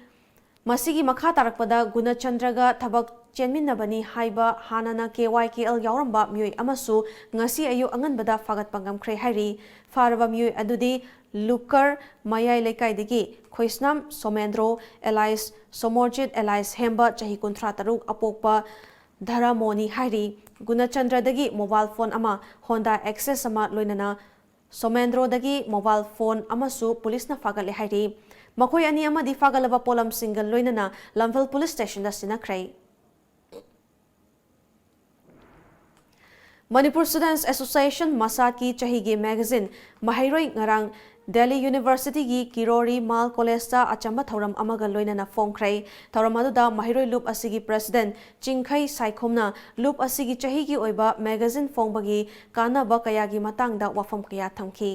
ꯃꯁꯤꯒꯤ ꯃꯈꯥ ꯇꯥꯔꯛꯄꯗ ꯒꯨꯅꯆꯟꯗ꯭ꯔꯒ ꯊꯕꯛ ꯆꯦꯟꯃꯤꯟꯅꯕꯅꯤ ꯍꯥꯏꯕ ꯍꯥꯟꯅꯅ ꯀꯦ ꯋꯥꯏ ꯀꯦ ꯑꯦꯜ ꯌꯥꯎꯔꯝꯕ ꯃꯤꯑꯣꯏ ꯑꯃꯁꯨ ꯉꯁꯤ ꯑꯌꯨꯛ ꯑꯉꯟꯕꯗ ꯐꯥꯒꯠꯄ ꯉꯝꯈ꯭ꯔꯦ ꯍꯥꯏꯔꯤ꯫ ꯐꯥꯔꯕ ꯃꯤꯑꯣꯏ ꯑꯗꯨꯗꯤ ꯂꯨꯀꯔ ꯃꯌꯥꯏ ꯂꯩꯀꯥꯏꯗꯒꯤ ꯈꯣꯏꯁꯅꯥꯝ ꯁꯣꯃꯦꯟꯗ꯭ꯔꯣ ꯑꯦꯂꯥꯏꯁ ꯁꯣꯃꯣꯔꯖꯤꯠ ꯑꯦꯂꯥꯏꯁ ꯍꯦꯝꯕ, ꯆꯍꯤ ꯀꯨꯟꯊ꯭ꯔꯥ ꯇꯔꯨꯛ, ꯑꯄꯣꯛꯄ ꯙꯔꯃꯣꯅꯤ ꯍꯥꯏꯔꯤ꯫ ꯒꯨꯅꯆꯟꯗ꯭ꯔꯗꯒꯤ ꯃꯣꯕꯥꯏꯜ ꯐꯣꯟ ꯑꯃ, ꯍꯣꯟꯗꯥ ꯑꯦꯛꯁꯦꯁ ꯑꯃ, ꯂꯣꯏꯅꯅ ꯁꯣꯃꯦꯟꯗ꯭ꯔꯣꯗꯒꯤ ꯃꯣꯕꯥꯏꯜ ꯐꯣꯟ ꯑꯃꯁꯨ ꯄꯨꯂꯤꯁꯅ ꯐꯥꯒꯠꯂꯦ ꯍꯥꯏꯔꯤ꯫ ꯃꯈꯣꯏ ꯑꯅꯤ ꯑꯃꯗꯤ ꯐꯥꯒꯠꯂꯕ ꯄꯣꯠꯂꯝꯁꯤꯡꯒ ꯂꯣꯏꯅꯅ ꯂꯝꯐꯦꯜ ꯄꯨꯂꯤꯁ ꯁ꯭ꯇꯦꯁꯟꯗ ꯁꯤꯟꯅꯈ꯭ꯔꯦ꯫ ꯃꯅꯤꯄꯨꯔ ꯁ꯭ꯇꯨꯗꯦꯟꯠꯁ ꯑꯦꯁꯣꯁꯤꯌꯦꯁꯟ, ꯃꯁꯥꯠꯀꯤ ꯆꯍꯤꯒꯤ ꯃꯦꯒꯥꯖꯤꯟ ꯃꯍꯩꯔꯣꯏ ꯉꯔꯥꯡ ꯗꯦꯜꯂꯤ ꯌꯨꯅꯤꯚꯔꯁꯤꯇꯤꯒꯤ ꯀꯤꯔꯣꯔꯤ ꯃꯥꯜ ꯀꯣꯂꯦꯖꯇ ꯑꯆꯝꯕ ꯊꯧꯔꯝ ꯑꯃꯒ ꯂꯣꯏꯅꯅ ꯐꯣꯡꯈ꯭ꯔꯦ꯫ ꯊꯧꯔꯝ ꯑꯗꯨꯗ ꯃꯍꯩꯔꯣꯏ ꯂꯨꯞ ꯑꯁꯤꯒꯤ ꯄ꯭ꯔꯦꯁꯤꯗꯦꯟꯠ ꯆꯤꯡꯈꯩ ꯁꯥꯏꯈꯣꯝꯅ ꯂꯨꯞ ꯑꯁꯤꯒꯤ ꯆꯍꯤꯒꯤ ꯑꯣꯏꯕ ꯃꯦꯒꯥꯖꯤꯟ ꯐꯣꯡꯕꯒꯤ ꯀꯥꯟꯅꯕ ꯀꯌꯥꯒꯤ ꯃꯇꯥꯡꯗ ꯋꯥꯐꯝ ꯀꯌꯥ ꯊꯝꯈꯤ꯫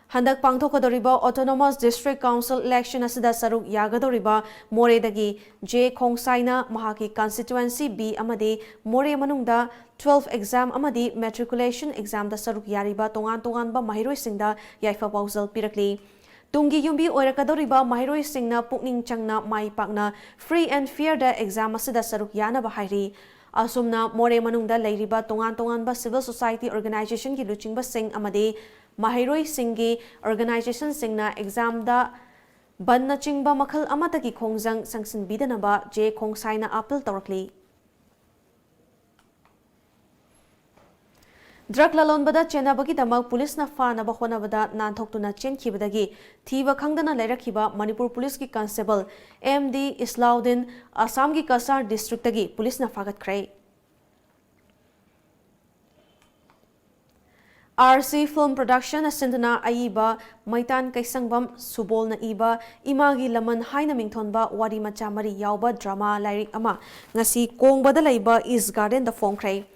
ꯍꯟꯗꯛ ꯄꯥꯡꯊꯣꯛꯀꯗꯧꯔꯤꯕ Autonomous District Council election ꯑꯁꯤꯗ ꯁꯔꯨꯛ ꯌꯥꯒꯗꯧꯔꯤꯕ ꯃꯣꯔꯦꯗꯒꯤ ꯖꯦ ꯈꯣꯡꯁꯥꯏꯅ ꯃꯍꯥꯛꯀꯤ constituency B ꯑꯃꯗꯤ ꯃꯣꯔꯦ ꯃꯅꯨꯡꯗ twelve exam ꯑꯃꯗꯤ matriculation examꯗ ꯁꯔꯨꯛ ꯌꯥꯔꯤꯕ ꯇꯣꯉꯥꯟ ꯇꯣꯉꯥꯟꯕ ꯃꯍꯩꯔꯣꯏꯁꯤꯡꯗ ꯌꯥꯏꯐ ꯄꯥꯎꯖꯦꯜ ꯄꯤꯔꯛꯂꯤ꯫ ꯇꯨꯡꯒꯤ ꯌꯨꯝꯕꯤ ꯑꯣꯏꯔꯛꯀꯗꯧꯔꯤꯕ ꯃꯍꯩꯔꯣꯏꯁꯤꯡꯅ ꯄꯨꯛꯅꯤꯡ ꯆꯪꯅ ꯃꯥꯏ ꯄꯥꯛꯅ free and fairꯗ exam ꯑꯁꯤꯗ ꯁꯔꯨꯛ ꯌꯥꯅꯕ ꯍꯥꯏꯔꯤ꯫ ꯑꯁꯨꯝꯅ ꯃꯣꯔꯦ ꯃꯅꯨꯡꯗ ꯂꯩꯔꯤꯕ ꯇꯣꯉꯥꯟ ꯇꯣꯉꯥꯟꯕ civil society organizationꯒꯤ ꯂꯨꯆꯤꯡꯕꯁꯤꯡ ꯑꯃꯗꯤ ꯃꯍꯩꯔꯣꯏꯁꯤꯡꯒꯤ organizationꯁꯤꯡꯅ examꯗ ꯕꯟꯅꯆꯤꯡꯕ ꯃꯈꯜ ꯑꯃꯠꯇꯒꯤ ꯈꯣꯡꯖꯪ ꯆꯪꯁꯤꯟꯕꯤꯗꯅꯕ ꯖꯦ ꯈꯣꯡꯁꯥꯏꯅ appeal ꯇꯧꯔꯛꯂꯤ꯫ Drug ꯂꯂꯣꯟꯕꯗ ꯆꯦꯟꯅꯕꯒꯤꯗꯃꯛ ꯄꯨꯂꯤꯁꯅ ꯐꯥꯅꯕ ꯍꯣꯠꯅꯕꯗ ꯅꯥꯟꯊꯣꯛꯇꯨꯅ ꯆꯦꯟꯈꯤꯕꯗꯒꯤ ꯊꯤꯕ ꯈꯪꯗꯅ ꯂꯩꯔꯛꯈꯤꯕ ꯃꯅꯤꯄꯨꯔ ꯄꯨꯂꯤꯁꯀꯤ constable M D ꯏꯁꯂꯥꯎꯗꯤꯟ ꯑꯁꯥꯝꯒꯤ ꯀꯁꯥꯔ districtꯇꯒꯤ ꯄꯨꯂꯤꯁꯅ ꯐꯥꯒꯠꯈ꯭ꯔꯦ꯫ R C Film Productionꯅ ꯁꯤꯟꯗꯨꯅ ꯑꯏꯕ ꯃꯩꯇꯥꯟ ꯀꯩꯁꯪꯕꯝ ꯁꯨꯕꯣꯜꯅ ꯏꯕ ꯏꯃꯥꯒꯤ ꯂꯃꯟ ꯍꯥꯏꯅ ꯃꯤꯡꯊꯣꯟꯕ ꯋꯥꯔꯤ ꯃꯆꯥ ꯃꯔꯤ ꯌꯥꯎꯕ drama ꯂꯥꯏꯔꯤꯛ ꯑꯃ ꯉꯁꯤ ꯀꯣꯡꯕꯗ ꯂꯩꯕ East Gardenꯗ ꯐꯣꯡꯈ꯭ꯔꯦ꯫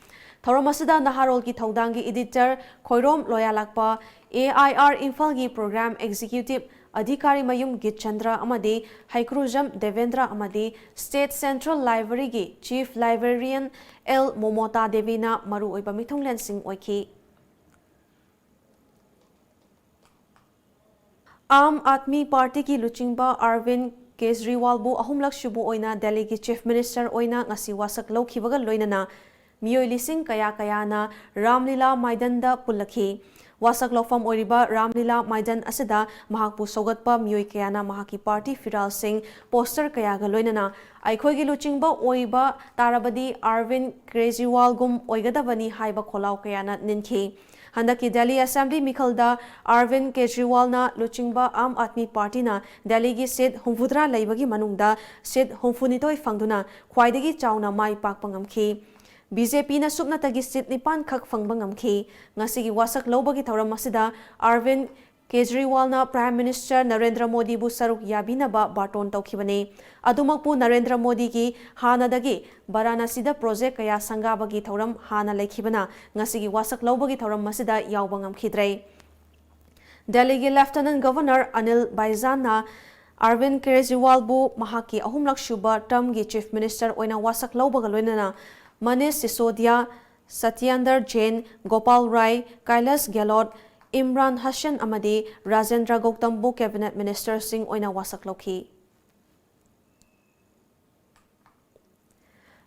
ꯊꯧꯔꯝ ꯑꯁꯤꯗ ꯅꯍꯥꯔꯣꯜꯒꯤ ꯊꯧꯗꯥꯡꯒꯤ editor Khoirom ꯂꯣꯌꯥꯂꯥꯛꯄ, A I R ꯏꯝꯐꯥꯜꯒꯤ program executive ꯑꯙꯤꯀꯥꯔꯤꯃꯌꯨꯝ ꯒꯤꯠꯆꯟꯗ꯭ꯔ ꯑꯃꯗꯤ ꯍꯩꯀ꯭ꯔꯨꯖꯝ ꯗꯦꯕꯦꯟꯗ꯭ꯔ ꯑꯃꯗꯤ State Central Libraryꯒꯤ chief librarian L ꯃꯣꯃꯣꯇꯥ ꯗꯦꯕꯤꯅ ꯃꯔꯨꯑꯣꯏꯕ ꯃꯤꯊꯨꯡꯂꯦꯟꯁꯤꯡ ꯑꯣꯏꯈꯤ꯫ ꯑꯥꯝ ꯑꯥꯗꯃꯤ ꯄꯥꯔꯇꯤꯒꯤ ꯂꯨꯆꯤꯡꯕ ꯑꯔꯕꯤꯟ ꯀꯦꯖꯔꯤꯋꯥꯜꯕꯨ ꯑꯍꯨꯝꯂꯛ ꯁꯨꯕ ꯑꯣꯏꯅ ꯗꯦꯜꯂꯤꯒꯤ chief minister ꯑꯣꯏꯅ ꯉꯁꯤ ꯋꯥꯁꯛ ꯂꯧꯈꯤꯕꯒ ꯂꯣꯏꯅꯅ ꯃꯤꯑꯣꯏ ꯂꯤꯁꯤꯡ ꯀꯌꯥ ꯀꯌꯥꯅ ꯔꯥꯝꯂꯤꯂꯥ ꯃꯥꯏꯗꯟꯗ ꯄꯨꯜꯂꯛꯈꯤ꯫ ꯋꯥꯁꯛ ꯂꯧꯐꯝ ꯑꯣꯏꯔꯤꯕ ꯔꯥꯝꯂꯤꯂꯥ ꯃꯥꯏꯗꯥꯟ ꯑꯁꯤꯗ ꯃꯍꯥꯛꯄꯨ ꯁꯧꯒꯠꯄ ꯃꯤꯑꯣꯏ ꯀꯌꯥꯅ ꯃꯍꯥꯛꯀꯤ ꯄꯥꯔꯇꯤ ꯐꯤꯔꯥꯜꯁꯤꯡ, ꯄꯣꯁꯇꯔ ꯀꯌꯥꯒ ꯂꯣꯏꯅꯅ "ꯑꯩꯈꯣꯏꯒꯤ ꯂꯨꯆꯤꯡꯕ ꯑꯣꯏꯕ ꯇꯥꯔꯕꯗꯤ ꯑꯔꯕꯤꯟ ꯀꯦꯖꯔꯤꯋꯥꯜꯒꯨꯝ ꯑꯣꯏꯒꯗꯕꯅꯤ" ꯍꯥꯏꯕ ꯈꯣꯜꯂꯥꯎ ꯀꯌꯥꯅ ꯅꯤꯟꯈꯤ꯫ ꯍꯟꯗꯛꯀꯤ ꯗꯦꯜꯂꯤ ꯑꯦꯁꯦꯝꯕ꯭ꯂꯤ ꯃꯤꯈꯜꯗ ꯑꯔꯕꯤꯟ ꯀꯦꯖꯔꯤꯋꯥꯜꯅ ꯂꯨꯆꯤꯡꯕ ꯑꯥꯝ ꯑꯥꯗꯃꯤ ꯄꯥꯔꯇꯤꯅ ꯗꯦꯜꯂꯤꯒꯤ ꯁꯤꯠ ꯍꯨꯝꯐꯨꯇꯔꯥ ꯂꯩꯕꯒꯤ ꯃꯅꯨꯡꯗ ꯁꯤꯠ ꯍꯨꯝꯐꯨꯅꯤꯊꯣꯏ ꯐꯪꯗꯨꯅ ꯈ꯭ꯋꯥꯏꯗꯒꯤ ꯆꯥꯎꯅ ꯃꯥꯏ ꯄꯥꯛꯄ ꯉꯝꯈꯤ꯫ ꯕꯤ ꯖꯦ ꯄꯤꯅ ꯁꯨꯞꯅꯇꯒꯤ ꯁꯤꯠ ꯅꯤꯄꯥꯟ ꯈꯛ ꯐꯪꯕ ꯉꯝꯈꯤ꯫ ꯉꯁꯤꯒꯤ ꯋꯥꯁꯛ ꯂꯧꯕꯒꯤ ꯊꯧꯔꯝ ꯑꯁꯤꯗ ꯑꯔꯕꯤꯟ ꯀꯦꯖꯔꯤꯋꯥꯜꯅ ꯄ꯭ꯔꯥꯏꯝ ꯃꯤꯅꯤꯁꯇꯔ ꯅꯔꯦꯟꯗ꯭ꯔ ꯃꯣꯗꯤꯕꯨ ꯁꯔꯨꯛ ꯌꯥꯕꯤꯅꯕ ꯕꯥꯔꯇꯣꯟ ꯇꯧꯈꯤꯕꯅꯤ꯫ ꯑꯗꯨꯃꯛꯄꯨ ꯅꯔꯦꯟꯗ꯭ꯔ ꯃꯣꯗꯤꯒꯤ ꯍꯥꯟꯅꯗꯒꯤ ꯕꯔꯥꯅꯥꯁꯤꯗ ꯄ꯭ꯔꯣꯖꯦꯛ ꯀꯌꯥ ꯁꯪꯒꯥꯕꯒꯤ ꯊꯧꯔꯝ ꯍꯥꯟꯅ ꯂꯩꯈꯤꯕꯅ ꯉꯁꯤꯒꯤ ꯋꯥꯁꯛ ꯂꯧꯕꯒꯤ ꯊꯧꯔꯝ ꯑꯁꯤꯗ ꯌꯥꯎꯕ ꯉꯝꯈꯤꯗ꯭ꯔꯦ꯫ ꯗꯦꯜꯂꯤꯒꯤ ꯂꯦꯐꯇꯤꯅꯦꯟꯠ ꯒꯚꯔꯅꯔ ꯑꯅꯤꯜ ꯕꯥꯏꯖꯥꯟꯅ ꯑꯔꯕꯤꯟ ꯀꯦꯖꯔꯤꯋꯥꯜꯕꯨ ꯃꯍꯥꯛꯀꯤ ꯑꯍꯨꯝꯂꯛ ꯁꯨꯕ ꯇꯔꯝꯒꯤ ꯆꯤꯐ ꯃꯤꯅꯤꯁꯇꯔ ꯑꯣꯏꯅ ꯋꯥꯁꯛ ꯂꯧꯕꯒ ꯂꯣꯏꯅꯅ ꯃꯅꯤꯁ ꯁꯤꯁꯣꯗꯤꯌꯥ, ꯁꯇ꯭ꯌꯦꯟꯗ꯭ꯔ ꯖꯦꯟ, ꯒꯣꯄꯥꯜ ꯔꯥꯏ, ꯀꯩꯂꯥꯁ ꯒꯦꯍꯂꯣꯠ, ꯏꯝꯔꯥꯟ ꯍꯁꯟ ꯑꯃꯗꯤ ꯔꯥꯖꯦꯟꯗ꯭ꯔ ꯒꯧꯇꯝꯕꯨ ꯀꯦꯕꯤꯅꯦꯠ ꯃꯤꯅꯤꯁꯇꯔꯁꯤꯡ ꯑꯣꯏꯅ ꯋꯥꯁꯛ ꯂꯧꯈꯤ꯫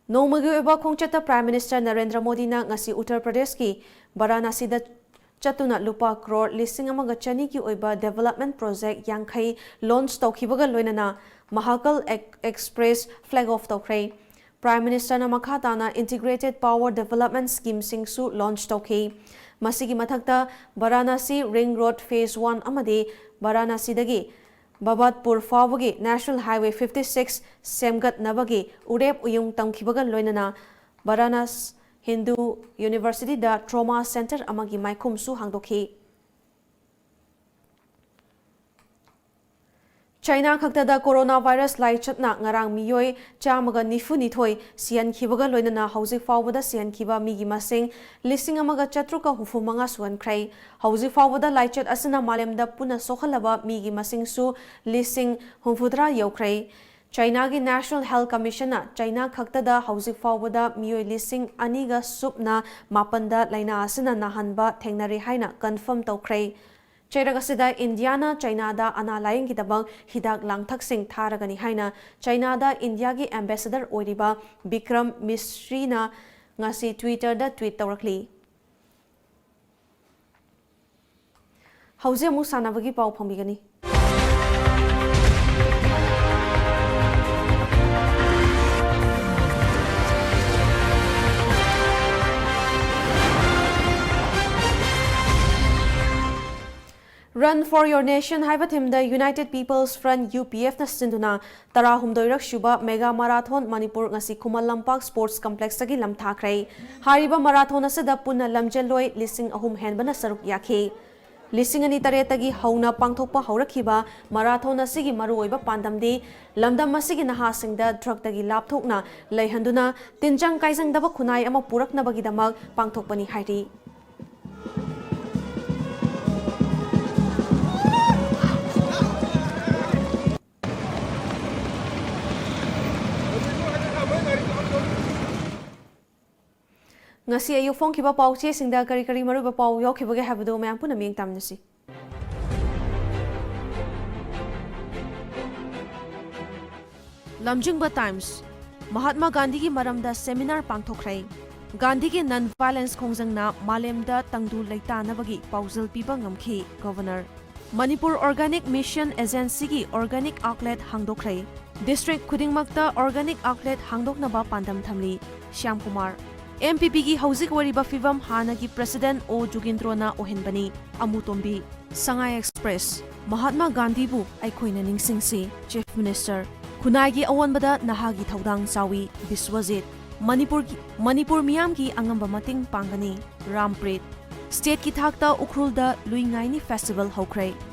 ꯅꯣꯡꯃꯒꯤ ꯑꯣꯏꯕ ꯈꯣꯡꯆꯠꯇ ꯄ꯭ꯔꯥꯏꯝ ꯃꯤꯅꯤꯁꯇꯔ ꯅꯔꯦꯟꯗ꯭ꯔ ꯃꯣꯗꯤꯅ ꯉꯁꯤ ꯎꯠꯇꯔ ꯄ꯭ꯔꯗꯦꯁꯀꯤ ꯕꯔꯥꯅꯥꯁꯤꯗ ꯆꯠꯇꯨꯅ ꯂꯨꯄꯥ ꯀ꯭ꯔꯣꯔ ꯂꯤꯁꯤꯡ ꯑꯃꯒ ꯆꯅꯤꯒꯤ ꯑꯣꯏꯕ ꯗꯦꯕꯂꯞꯃꯦꯟꯠ ꯄ꯭ꯔꯣꯖꯦꯛ ꯌꯥꯡꯈꯩ ꯂꯣꯟꯆ ꯇꯧꯈꯤꯕꯒ ꯂꯣꯏꯅꯅ ꯃꯍꯥꯀꯜ ꯑꯦꯛ-, ꯑꯦꯛꯁꯄ꯭ꯔꯦꯁ ꯐ꯭ꯂꯦꯒ ꯑꯣꯐ ꯇꯧꯈ꯭ꯔꯦ꯫ ꯄ꯭ꯔꯥꯏꯝ ꯃꯤꯅꯤꯁꯇꯔꯅ ꯃꯈꯥ ꯇꯥꯅ ꯏꯟꯇꯤꯒ꯭ꯔꯦꯇꯦꯗ ꯄꯥꯋꯔ ꯗꯦꯕꯂꯞꯃꯦꯟꯠ ꯁ꯭ꯀꯤꯝꯁꯤꯡꯁꯨ ꯂꯣꯟꯆ ꯇꯧꯈꯤ꯫ ꯃꯁꯤꯒꯤ ꯃꯊꯛꯇ Varanasi ring road phase one ꯑꯃꯗꯤ ꯕꯔꯥꯅꯥꯁꯤꯗꯒꯤ ꯕꯕꯠꯄꯨꯔ ꯐꯥꯎꯕꯒꯤ ꯅꯦꯁꯅꯦꯜ ꯍꯥꯏꯋꯦ ꯐꯤꯐꯇꯤ ꯁꯤꯛꯁ ꯁꯦꯝꯒꯠꯅꯕꯒꯤ ꯎꯔꯦꯞ ꯎꯌꯨꯡ ꯇꯝꯈꯤꯕꯒ ꯂꯣꯏꯅꯅ ꯕꯔꯥꯅꯥꯁ ꯍꯤꯟꯗꯨ ꯌꯨꯅꯤꯚꯔꯁꯤꯇꯤꯗ ꯇ꯭ꯔꯣꯃꯥ ꯁꯦꯟꯇꯔ ꯑꯃꯒꯤ ꯃꯥꯏꯈꯨꯝꯁꯨ ꯍꯥꯡꯗꯣꯛꯈꯤ꯫ ꯆꯥꯏꯅꯥ ꯈꯛꯇꯗ ꯀꯣꯔꯣꯅꯥ ꯚꯥꯏꯔꯁ ꯂꯥꯏꯆꯠꯅ ꯉꯔꯥꯡ ꯃꯤꯑꯣꯏ ꯆꯥꯝꯃꯒ ꯅꯤꯐꯨ ꯅꯤꯊꯣꯏ ꯁꯤꯍꯟꯈꯤꯕꯒ ꯂꯣꯏꯅꯅ ꯍꯧꯖꯤꯛ ꯐꯥꯎꯕꯗ ꯁꯤꯍꯟꯈꯤꯕ ꯃꯤꯒꯤ ꯃꯁꯤꯡ ꯂꯤꯁꯤꯡ ꯑꯃꯒ ꯆꯥꯇ꯭ꯔꯨꯛꯀ ꯍꯨꯝꯐꯨ ꯃꯉꯥ ꯁꯨꯍꯟꯈ꯭ꯔꯦ꯫ ꯍꯧꯖꯤꯛ ꯐꯥꯎꯕꯗ ꯂꯥꯏꯆꯠ ꯑꯁꯤꯅ ꯃꯥꯂꯦꯝꯗ ꯄꯨꯟꯅ ꯁꯣꯛꯍꯜꯂꯕ ꯃꯤꯒꯤ ꯃꯁꯤꯡꯁꯨ ꯂꯤꯁꯤꯡ ꯍꯨꯝꯐꯨꯇꯔꯥ ꯌꯧꯈ꯭ꯔꯦ꯫ ꯆꯥꯏꯅꯥꯒꯤ ꯅꯦꯁꯅꯦꯜ ꯍꯦꯜꯊ ꯀꯃꯤꯁꯟꯅ ꯆꯥꯏꯅꯥ ꯈꯛꯇꯗ ꯍꯧꯖꯤꯛ ꯐꯥꯎꯕꯗ ꯃꯤꯑꯣꯏ ꯂꯤꯁꯤꯡ ꯑꯅꯤꯒ ꯁꯨꯞꯅ ꯃꯥꯄꯟꯗ ꯂꯥꯏꯅꯥ ꯑꯁꯤꯅ ꯅꯥꯍꯟꯕ ꯊꯦꯡꯅꯔꯦ ꯍꯥꯏꯅ ꯀꯟꯐꯥꯔꯝ ꯇꯧꯈ꯭ꯔꯦ꯫ ꯆꯩꯔꯛ ꯑꯁꯤꯗ ꯏꯟꯗꯤꯌꯥꯅ ꯆꯥꯏꯅꯥꯗ ꯑꯅꯥ ꯂꯥꯌꯦꯡꯒꯤꯗꯃꯛ ꯍꯤꯗꯥꯛ ꯂꯥꯡꯊꯛꯁꯤꯡ ꯊꯥꯔꯒꯅꯤ ꯍꯥꯏꯅ ꯆꯥꯏꯅꯥꯗ ꯏꯟꯗꯤꯌꯥꯒꯤ ꯑꯦꯝꯕꯦꯁꯦꯗꯔ ꯑꯣꯏꯔꯤꯕ ꯕꯤꯀ꯭ꯔꯝ ꯃꯤꯁ꯭ꯔꯤꯅ ꯉꯁꯤ ꯇ꯭ꯋꯤꯇꯔꯗ ꯇ꯭ꯋꯤꯠ ꯇꯧꯔꯛꯂꯤ꯫ ꯍꯧꯖꯤꯛ ꯑꯃꯨꯛ ꯁꯥꯟꯅꯕꯒꯤ ꯄꯥꯎ ꯐꯪꯕꯤꯒꯅꯤ꯫ Run for Your Nation ꯍꯥꯏꯕ ꯊꯤꯝꯗ United People's Front, UPF ꯅ ꯁꯤꯟꯗꯨꯅ ꯇꯔꯥꯍꯨꯝꯗꯣꯏꯔꯛ ꯁꯨꯕ ꯃꯦꯒꯥ ꯃꯔꯥꯊꯣꯟ ꯃꯅꯤꯄꯨꯔ ꯉꯁꯤ ꯈꯨꯃꯟ ꯂꯝꯄꯥꯛ ꯁ꯭ꯄꯣꯔꯠꯁ ꯀꯝꯄ꯭ꯂꯦꯛꯁꯇꯒꯤ ꯂꯝꯊꯥꯈ꯭ꯔꯦ꯫ ꯍꯥꯏꯔꯤꯕ ꯃꯔꯥꯊꯣꯟ ꯑꯁꯤꯗ ꯄꯨꯟꯅ ꯂꯝꯖꯦꯜꯂꯣꯏ ꯂꯤꯁꯤꯡ ꯑꯍꯨꯝ ꯍꯦꯟꯕꯅ ꯁꯔꯨꯛ ꯌꯥꯈꯤ꯫ ꯂꯤꯁꯤꯡ ꯑꯅꯤ ꯇꯔꯦꯠꯇꯒꯤ ꯍꯧꯅ ꯄꯥꯡꯊꯣꯛꯄ ꯍꯧꯔꯛꯈꯤꯕ ꯃꯔꯥꯊꯣꯟ ꯑꯁꯤꯒꯤ ꯃꯔꯨꯑꯣꯏꯕ ꯄꯥꯟꯗꯝꯗꯤ ꯂꯝꯗꯝ ꯑꯁꯤꯒꯤ ꯅꯍꯥꯁꯤꯡꯗ ꯗ꯭ꯔꯒꯇꯒꯤ ꯂꯥꯞꯊꯣꯛꯅ ꯂꯩꯍꯟꯗꯨꯅ ꯇꯤꯟꯖꯪ ꯀꯥꯏꯖꯪꯗꯕ ꯈꯨꯟꯅꯥꯏ ꯑꯃ ꯄꯨꯔꯛꯅꯕꯒꯤꯗꯃꯛ ꯄꯥꯡꯊꯣꯛꯄꯅꯤ ꯍꯥꯏꯔꯤ꯫ ꯉꯁꯤ ꯑꯌꯨꯛ ꯐꯣꯡꯈꯤꯕ ꯄꯥꯎ ꯆꯦꯁꯤꯡꯗ ꯀꯔꯤ ꯀꯔꯤ ꯃꯔꯨꯑꯣꯏꯕ ꯄꯥꯎ ꯌꯥꯎꯈꯤꯕꯒꯦ ꯍꯥꯏꯕꯗꯨ ꯃꯌꯥꯝ ꯄꯨꯟꯅ ꯃꯤꯠꯌꯦꯡ ꯇꯥꯃꯤꯟꯅꯁꯤ꯫ ꯂꯝꯖꯤꯡꯕ ꯇꯥꯏꯝꯁ, ꯃꯍꯥꯠꯃꯥ ꯒꯥꯟꯙꯤꯒꯤ ꯃꯔꯝꯗ ꯁꯦꯃꯤꯅꯥꯔ ꯄꯥꯡꯊꯣꯛꯈ꯭ꯔꯦ꯫ ꯒꯥꯟꯙꯤꯒꯤ ꯅꯟ ꯚꯥꯏꯂꯦꯟꯁ ꯈꯣꯡꯖꯪꯅ ꯃꯥꯂꯦꯝꯗ ꯇꯪꯗꯨ ꯂꯩꯇꯥꯅꯕꯒꯤ ꯄꯥꯎꯖꯦꯜ ꯄꯤꯕ ꯉꯝꯈꯤ, ꯒꯚꯔꯅꯔ꯫ ꯃꯅꯤꯄꯨꯔ ꯑꯣꯔꯒꯥꯅꯤꯛ ꯃꯤꯁꯟ ꯑꯦꯖꯦꯟꯁꯤꯒꯤ ꯑꯣꯔꯒꯥꯅꯤꯛ ꯑꯥꯎꯠꯂꯦꯠ ꯍꯥꯡꯗꯣꯛꯈ꯭ꯔꯦ꯫ ꯗꯤꯁꯇ꯭ꯔꯤꯛ ꯈꯨꯗꯤꯡꯃꯛꯇ ꯑꯣꯔꯒꯥꯅꯤꯛ ꯑꯥꯎꯠꯂꯦꯠ ꯍꯥꯡꯗꯣꯛꯅꯕ ꯄꯥꯟꯗꯝ ꯊꯝꯂꯤ, ꯁ꯭ꯌꯥꯝ ꯀꯨꯃꯥꯔ꯫ ꯑꯦꯝ ꯄꯤ ꯄꯤꯒꯤ ꯍꯧꯖꯤꯛ ꯑꯣꯏꯔꯤꯕ ꯐꯤꯕꯝ ꯍꯥꯟꯅꯒꯤ ꯄ꯭ꯔꯁꯤꯗꯦꯟꯠ ꯑꯣ ꯖꯨꯒꯤꯟꯗ꯭ꯔꯣꯅ ꯑꯣꯏꯍꯟꯕꯅꯤ, ꯑꯃꯨ ꯇꯣꯝꯕꯤ꯫ ꯁꯉꯥꯏ ꯑꯦꯛꯁꯄ꯭ꯔꯦꯁ, ꯃꯍꯥꯠꯃꯥ ꯒꯥꯟꯙꯤꯕꯨ ꯑꯩꯈꯣꯏꯅ ꯅꯤꯡꯁꯤꯡꯁꯤ, ꯆꯤꯐ ꯃꯤꯅꯤꯁꯇꯔ꯫ ꯈꯨꯟꯅꯥꯏꯒꯤ ꯑꯑꯣꯟꯕꯗ ꯅꯍꯥꯒꯤ ꯊꯧꯗꯥꯡ ꯆꯥꯎꯏ, ꯕꯤꯁ꯭ꯋꯖꯤꯠ꯫ ꯃꯅꯤꯄꯨꯔꯒꯤ, ꯃꯅꯤꯄꯨꯔ ꯃꯤꯌꯥꯝꯒꯤ ꯑꯉꯝꯕ ꯃꯇꯦꯡ ꯄꯥꯡꯒꯅꯤ, ꯔꯥꯝꯄ꯭ꯔꯤꯠ꯫ ꯁ꯭ꯇꯦꯠꯀꯤ ꯊꯥꯛꯇ ꯎꯈ꯭ꯔꯨꯜꯗ ꯂꯨꯏ ꯉꯥꯏꯅꯤ ꯐꯦꯁꯇꯤꯚꯦꯜ ꯍꯧꯈ꯭ꯔꯦ꯫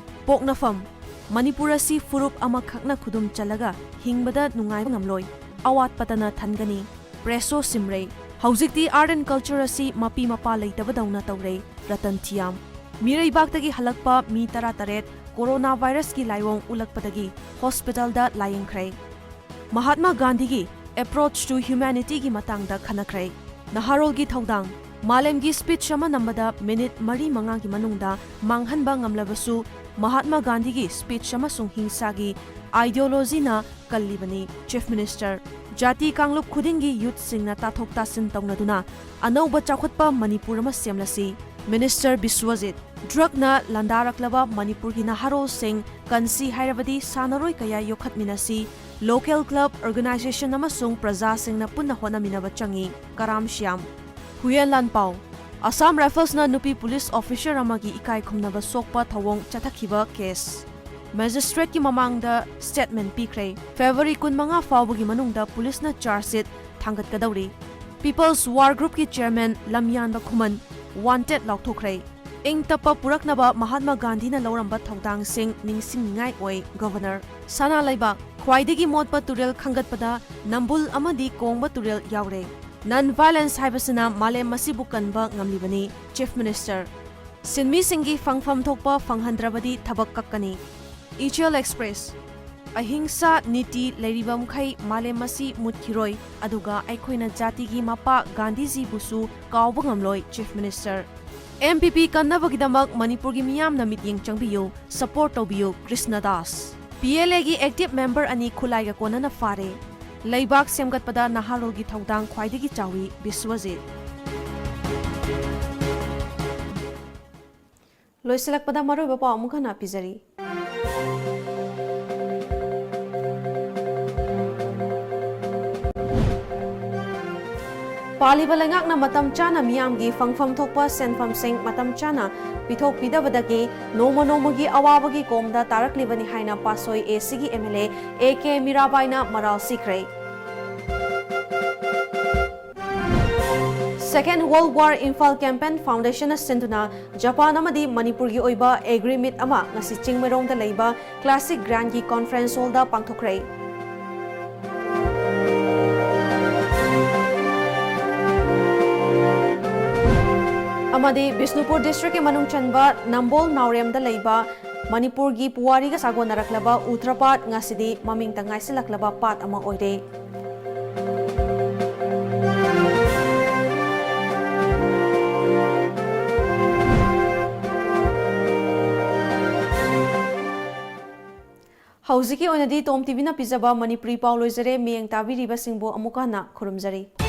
ꯄꯣꯛꯅꯐꯝ, ꯃꯅꯤꯄꯨꯔ ꯑꯁꯤ ꯐꯨꯔꯨꯞ ꯑꯃꯈꯛꯅ ꯈꯨꯗꯨꯝ ꯆꯜꯂꯒ ꯍꯤꯡꯕꯗ ꯅꯨꯡꯉꯥꯏꯕ ꯉꯝꯂꯣꯏ, ꯑꯋꯥꯠꯄꯇꯅ ꯊꯟꯒꯅꯤ, ꯄ꯭ꯔꯦꯁꯣ ꯁꯤꯝꯔꯩ꯫ ꯍꯧꯖꯤꯛꯇꯤ ꯑꯥꯔꯠ ꯑꯦꯟ ꯀꯜꯆꯔ ꯑꯁꯤ ꯃꯄꯤ ꯃꯄꯥ ꯂꯩꯇꯕꯗꯧꯅ ꯇꯧꯔꯦ, ꯔꯇꯟ ꯊꯤꯌꯥꯝ꯫ ꯃꯤꯔꯩꯕꯥꯛꯇꯒꯤ ꯍꯜꯂꯛꯄ ꯃꯤ ꯇꯔꯥꯇꯔꯦꯠ ꯀꯣꯔꯣꯅꯥ ꯚꯥꯏꯔꯁꯀꯤ ꯂꯥꯏꯑꯣꯡ ꯎꯠꯂꯛꯄꯗꯒꯤ ꯍꯣꯁꯄꯤꯇꯥꯜꯗ ꯂꯥꯌꯦꯡꯈ꯭ꯔꯦ꯫ ꯃꯍꯥꯠꯃꯥ ꯒꯥꯟꯙꯤꯒꯤ ꯑꯦꯄ꯭ꯔꯣꯆ ꯇꯨ ꯍ꯭ꯌꯨꯃꯦꯅꯤꯇꯤꯒꯤ ꯃꯇꯥꯡꯗ ꯈꯟꯅꯈ꯭ꯔꯦ꯫ ꯅꯍꯥꯔꯣꯜꯒꯤ ꯊꯧꯗꯥꯡ, ꯃꯥꯂꯦꯝꯒꯤ ꯁ꯭ꯄꯤꯆ ꯑꯃ ꯅꯝꯕꯗ ꯃꯤꯅꯤꯠ ꯃꯔꯤ ꯃꯉꯥꯒꯤ ꯃꯅꯨꯡꯗ ꯃꯥꯡꯍꯟꯕ ꯉꯝꯂꯕꯁꯨ, ꯃꯍꯥꯠꯃꯥ ꯒꯥꯟꯙꯤꯒꯤ ꯁ꯭ꯄꯤꯆ ꯑꯃꯁꯨꯡ ꯍꯤꯡꯁꯥꯒꯤ ꯑꯥꯏꯗꯤꯌꯣꯂꯣꯖꯤꯅ ꯀꯜꯂꯤꯕꯅꯤ, ꯆꯤꯐ ꯃꯤꯅꯤꯁꯇꯔ꯫ ꯖꯥꯇꯤ ꯀꯥꯡꯂꯨꯞ ꯈꯨꯗꯤꯡꯒꯤ ꯌꯨꯠꯁꯤꯡꯅ ꯇꯥꯊꯣꯛ ꯇꯥꯁꯤꯟ ꯇꯧꯅꯗꯨꯅ ꯑꯅꯧꯕ ꯆꯥꯎꯈꯠꯄ ꯃꯅꯤꯄꯨꯔ ꯑꯃ ꯁꯦꯝꯂꯁꯤ, ꯃꯤꯅꯤꯁꯇꯔ ꯕꯤꯁ꯭ꯋꯖꯤꯠ꯫ ꯗ꯭ꯔꯒꯅ ꯂꯥꯟꯗꯥꯔꯛꯂꯕ ꯃꯅꯤꯄꯨꯔꯒꯤ ꯅꯍꯥꯔꯣꯜꯁꯤꯡ ꯀꯟꯁꯤ ꯍꯥꯏꯔꯕꯗꯤ ꯁꯥꯟꯅꯔꯣꯏ ꯀꯌꯥ ꯌꯣꯛꯈꯠꯃꯤꯟꯅꯁꯤ, ꯂꯣꯀꯦꯜ ꯀ꯭ꯂꯕ, ꯑꯣꯔꯒꯅꯥꯏꯖꯦꯁꯟ ꯑꯃꯁꯨꯡ ꯄ꯭ꯔꯖꯥꯁꯤꯡꯅ ꯄꯨꯟꯅ ꯍꯣꯠꯅꯃꯤꯟꯅꯕ ꯆꯪꯏ, ꯀꯔꯥꯝ ꯁ꯭ꯌꯥꯝ꯫ ꯍꯨꯏꯌꯦꯟ ꯂꯥꯟꯄꯥꯎ꯫ ꯑꯁꯥꯝ ꯔꯥꯏꯐꯜꯁꯅ ꯅꯨꯄꯤ ꯄꯨꯂꯤꯁ ꯑꯣꯐꯤꯁꯔ ꯑꯃꯒꯤ ꯏꯀꯥꯏ ꯈꯨꯝꯅꯕ ꯁꯣꯛꯄ ꯊꯧꯑꯣꯡ ꯆꯠꯊꯈꯤꯕ ꯀꯦꯁ꯫ ꯃꯦꯖꯤꯁꯇ꯭ꯔꯦꯠꯀꯤ ꯃꯃꯥꯡꯗ ꯁ꯭ꯇꯦꯠꯃꯦꯟ ꯄꯤꯈ꯭ꯔꯦ꯫ ꯐꯦꯕ꯭ꯔꯨꯋꯥꯔꯤ ꯀꯨꯟꯃꯉꯥ ꯐꯥꯎꯕꯒꯤ ꯃꯅꯨꯡꯗ ꯄꯨꯂꯤꯁꯅ ꯆꯥꯔꯖ ꯁꯤꯠ ꯊꯥꯡꯒꯠꯀꯗꯧꯔꯤ꯫ ꯄꯤꯄꯜꯁ ꯋꯥꯔ ꯒ꯭ꯔꯨꯞꯀꯤ ꯆꯦꯌꯔꯃꯦꯟ ꯂꯝꯌꯥꯟꯕ ꯈꯨꯃꯟ ꯋꯥꯟꯇꯦꯗ ꯂꯥꯎꯊꯣꯛꯈ꯭ꯔꯦ꯫ ꯏꯪ ꯇꯞꯄ ꯄꯨꯔꯛꯅꯕ ꯃꯍꯥꯠꯃꯥ ꯒꯥꯟꯙꯤꯅ ꯂꯧꯔꯝꯕ ꯊꯧꯗꯥꯡꯁꯤꯡ ꯅꯤꯡꯁꯤꯡꯅꯤꯡꯉꯥꯏ ꯑꯣꯏ, ꯒꯚꯔꯅꯔ꯫ ꯁꯅꯥ ꯂꯩꯕꯥꯛ꯫ ꯈ꯭ꯋꯥꯏꯗꯒꯤ ꯃꯣꯠꯄ ꯇꯨꯔꯦꯜ ꯈꯟꯒꯠꯄꯗ ꯅꯝꯕꯨꯜ ꯑꯃꯗꯤ ꯀꯣꯡꯕ ꯇꯨꯔꯦꯜ ꯌꯥꯎꯔꯦ꯫ ꯅꯟ ꯚꯥꯏꯂꯦꯟꯁ ꯍꯥꯏꯕꯁꯤꯅ ꯃꯥꯂꯦꯝ ꯑꯁꯤꯕꯨ ꯀꯟꯕ ꯉꯝꯂꯤꯕꯅꯤ, ꯆꯤꯐ ꯃꯤꯅꯤꯁꯇꯔ꯫ ꯁꯤꯟꯃꯤꯁꯤꯡꯒꯤ ꯐꯪꯐꯝ ꯊꯣꯛꯄ ꯐꯪꯍꯟꯗ꯭ꯔꯕꯗꯤ ꯊꯕꯛ ꯀꯛꯀꯅꯤ꯫ ꯏꯆꯦꯜ ꯑꯦꯛꯁꯄ꯭ꯔꯦꯁ꯫ ꯑꯍꯤꯡꯁꯥ ꯅꯤꯇꯤ ꯂꯩꯔꯤꯕ ꯃꯈꯩ ꯃꯥꯂꯦꯝ ꯑꯁꯤ ꯃꯨꯠꯈꯤꯔꯣꯏ, ꯑꯗꯨꯒ ꯑꯩꯈꯣꯏꯅ ꯖꯥꯇꯤꯒꯤ ꯃꯄꯥ ꯒꯥꯟꯙꯤꯖꯤꯕꯨꯁꯨ ꯀꯥꯎꯕ ꯉꯝꯂꯣꯏ, ꯆꯤꯐ ꯃꯤꯅꯤꯁꯇꯔ꯫ ꯑꯦꯝ ꯄꯤ ꯄꯤ ꯀꯟꯅꯕꯒꯤꯗꯃꯛ ꯃꯅꯤꯄꯨꯔꯒꯤ ꯃꯤꯌꯥꯝꯅ ꯃꯤꯠꯌꯦꯡ ꯆꯪꯕꯤꯌꯨ, ꯁꯄꯣꯔꯠ ꯇꯧꯕꯤꯌꯨ, ꯀ꯭ꯔꯤꯁꯅꯗꯥꯁ꯫ ꯄꯤ ꯑꯦꯜ ꯑꯦꯒꯤ ꯑꯦꯛꯇꯤꯚ ꯃꯦꯝꯕꯔ ꯑꯅꯤ ꯈꯨꯠꯂꯥꯏꯒ ꯀꯣꯟꯅꯅ ꯐꯥꯔꯦ꯫ ꯂꯩꯕꯥꯛ ꯁꯦꯝꯒꯠꯄꯗ ꯅꯍꯥꯔꯣꯜꯒꯤ ꯊꯧꯗꯥꯡ ꯈ꯭ꯋꯥꯏꯗꯒꯤ ꯆꯥꯎꯏ, ꯕꯤꯁ꯭ꯋꯖꯤꯠ꯫ ꯂꯣꯏꯁꯤꯜꯂꯛꯄꯗ ꯃꯔꯨꯑꯣꯏꯕ ꯄꯥꯎ ꯑꯃꯨꯛ ꯍꯟꯅ ꯄꯤꯖꯔꯤ꯫ ꯄꯥꯜꯂꯤꯕ ꯂꯩꯉꯥꯛꯅ ꯃꯇꯝ ꯆꯥꯅ ꯃꯤꯌꯥꯝꯒꯤ ꯐꯪꯐꯝ ꯊꯣꯛꯄ ꯁꯦꯟꯐꯝꯁꯤꯡ ꯃꯇꯝ ꯆꯥꯅ ꯄꯤꯊꯣꯛꯄꯤꯗꯕꯗꯒꯤ ꯅꯣꯡꯃ ꯅꯣꯡꯃꯒꯤ ꯑꯋꯥꯕꯒꯤ ꯀꯣꯝꯗ ꯇꯥꯔꯛꯂꯤꯕꯅꯤ ꯍꯥꯏꯅ ꯄꯥꯠꯁꯣꯏ ꯑꯦ ꯁꯤꯒꯤ M L A A K ꯃꯤꯔꯥꯕꯥꯏꯅ ꯃꯔꯥꯜ ꯁꯤꯈ꯭ꯔꯦ꯫ Second World War Imphal Campaign Foundation ꯅ ꯁꯤꯟꯗꯨꯅ ꯖꯄꯥꯟ ꯑꯃꯗꯤ ꯃꯅꯤꯄꯨꯔꯒꯤ ꯑꯣꯏꯕ ꯑꯦꯒ꯭ꯔꯤꯃꯤꯠ ꯑꯃ ꯉꯁꯤ ꯆꯤꯡꯃꯩꯔꯣꯡꯗ ꯂꯩꯕ ꯀ꯭ꯂꯥꯁꯤꯛ ꯒ꯭ꯔꯥꯟꯒꯤ ꯀꯣꯟꯐ꯭ꯔꯦꯟꯁ ꯍꯣꯜꯗ ꯄꯥꯡꯊꯣꯛꯈ꯭ꯔꯦ꯫ ꯑꯃꯗꯤ ꯕꯤꯁꯅꯨꯄꯨꯔ ꯗꯤꯁꯇ꯭ꯔꯤꯛꯀꯤ ꯃꯅꯨꯡ ꯆꯟꯕ ꯅꯝꯕꯣꯜ ꯅꯥꯎꯔꯦꯝꯗ ꯂꯩꯕ ꯃꯅꯤꯄꯨꯔꯒꯤ ꯄꯨꯋꯥꯔꯤꯒ ꯁꯥꯒꯣꯟꯅꯔꯛꯂꯕ ꯎꯇ꯭ꯔꯄꯥꯠ ꯉꯁꯤꯗꯤ ꯃꯃꯤꯡꯇ ꯉꯥꯏꯁꯤꯜꯂꯛꯂꯕ ꯄꯥꯠ ꯑꯃ ꯑꯣꯏꯔꯦ꯫ ꯍꯧꯖꯤꯛꯀꯤ ꯑꯣꯏꯅꯗꯤ ꯇꯣꯝ ꯇꯤꯚꯤꯅ ꯄꯤꯖꯕ ꯃꯅꯤꯄꯨꯔꯤ ꯄꯥꯎ ꯂꯣꯏꯖꯔꯦ꯫ ꯃꯤꯠꯌꯦꯡ ꯇꯥꯕꯤꯔꯤꯕꯁꯤꯡꯕꯨ ꯑꯃꯨꯛꯀ ꯍꯟꯅ ꯈꯨꯔꯨꯝꯖꯔꯤ꯫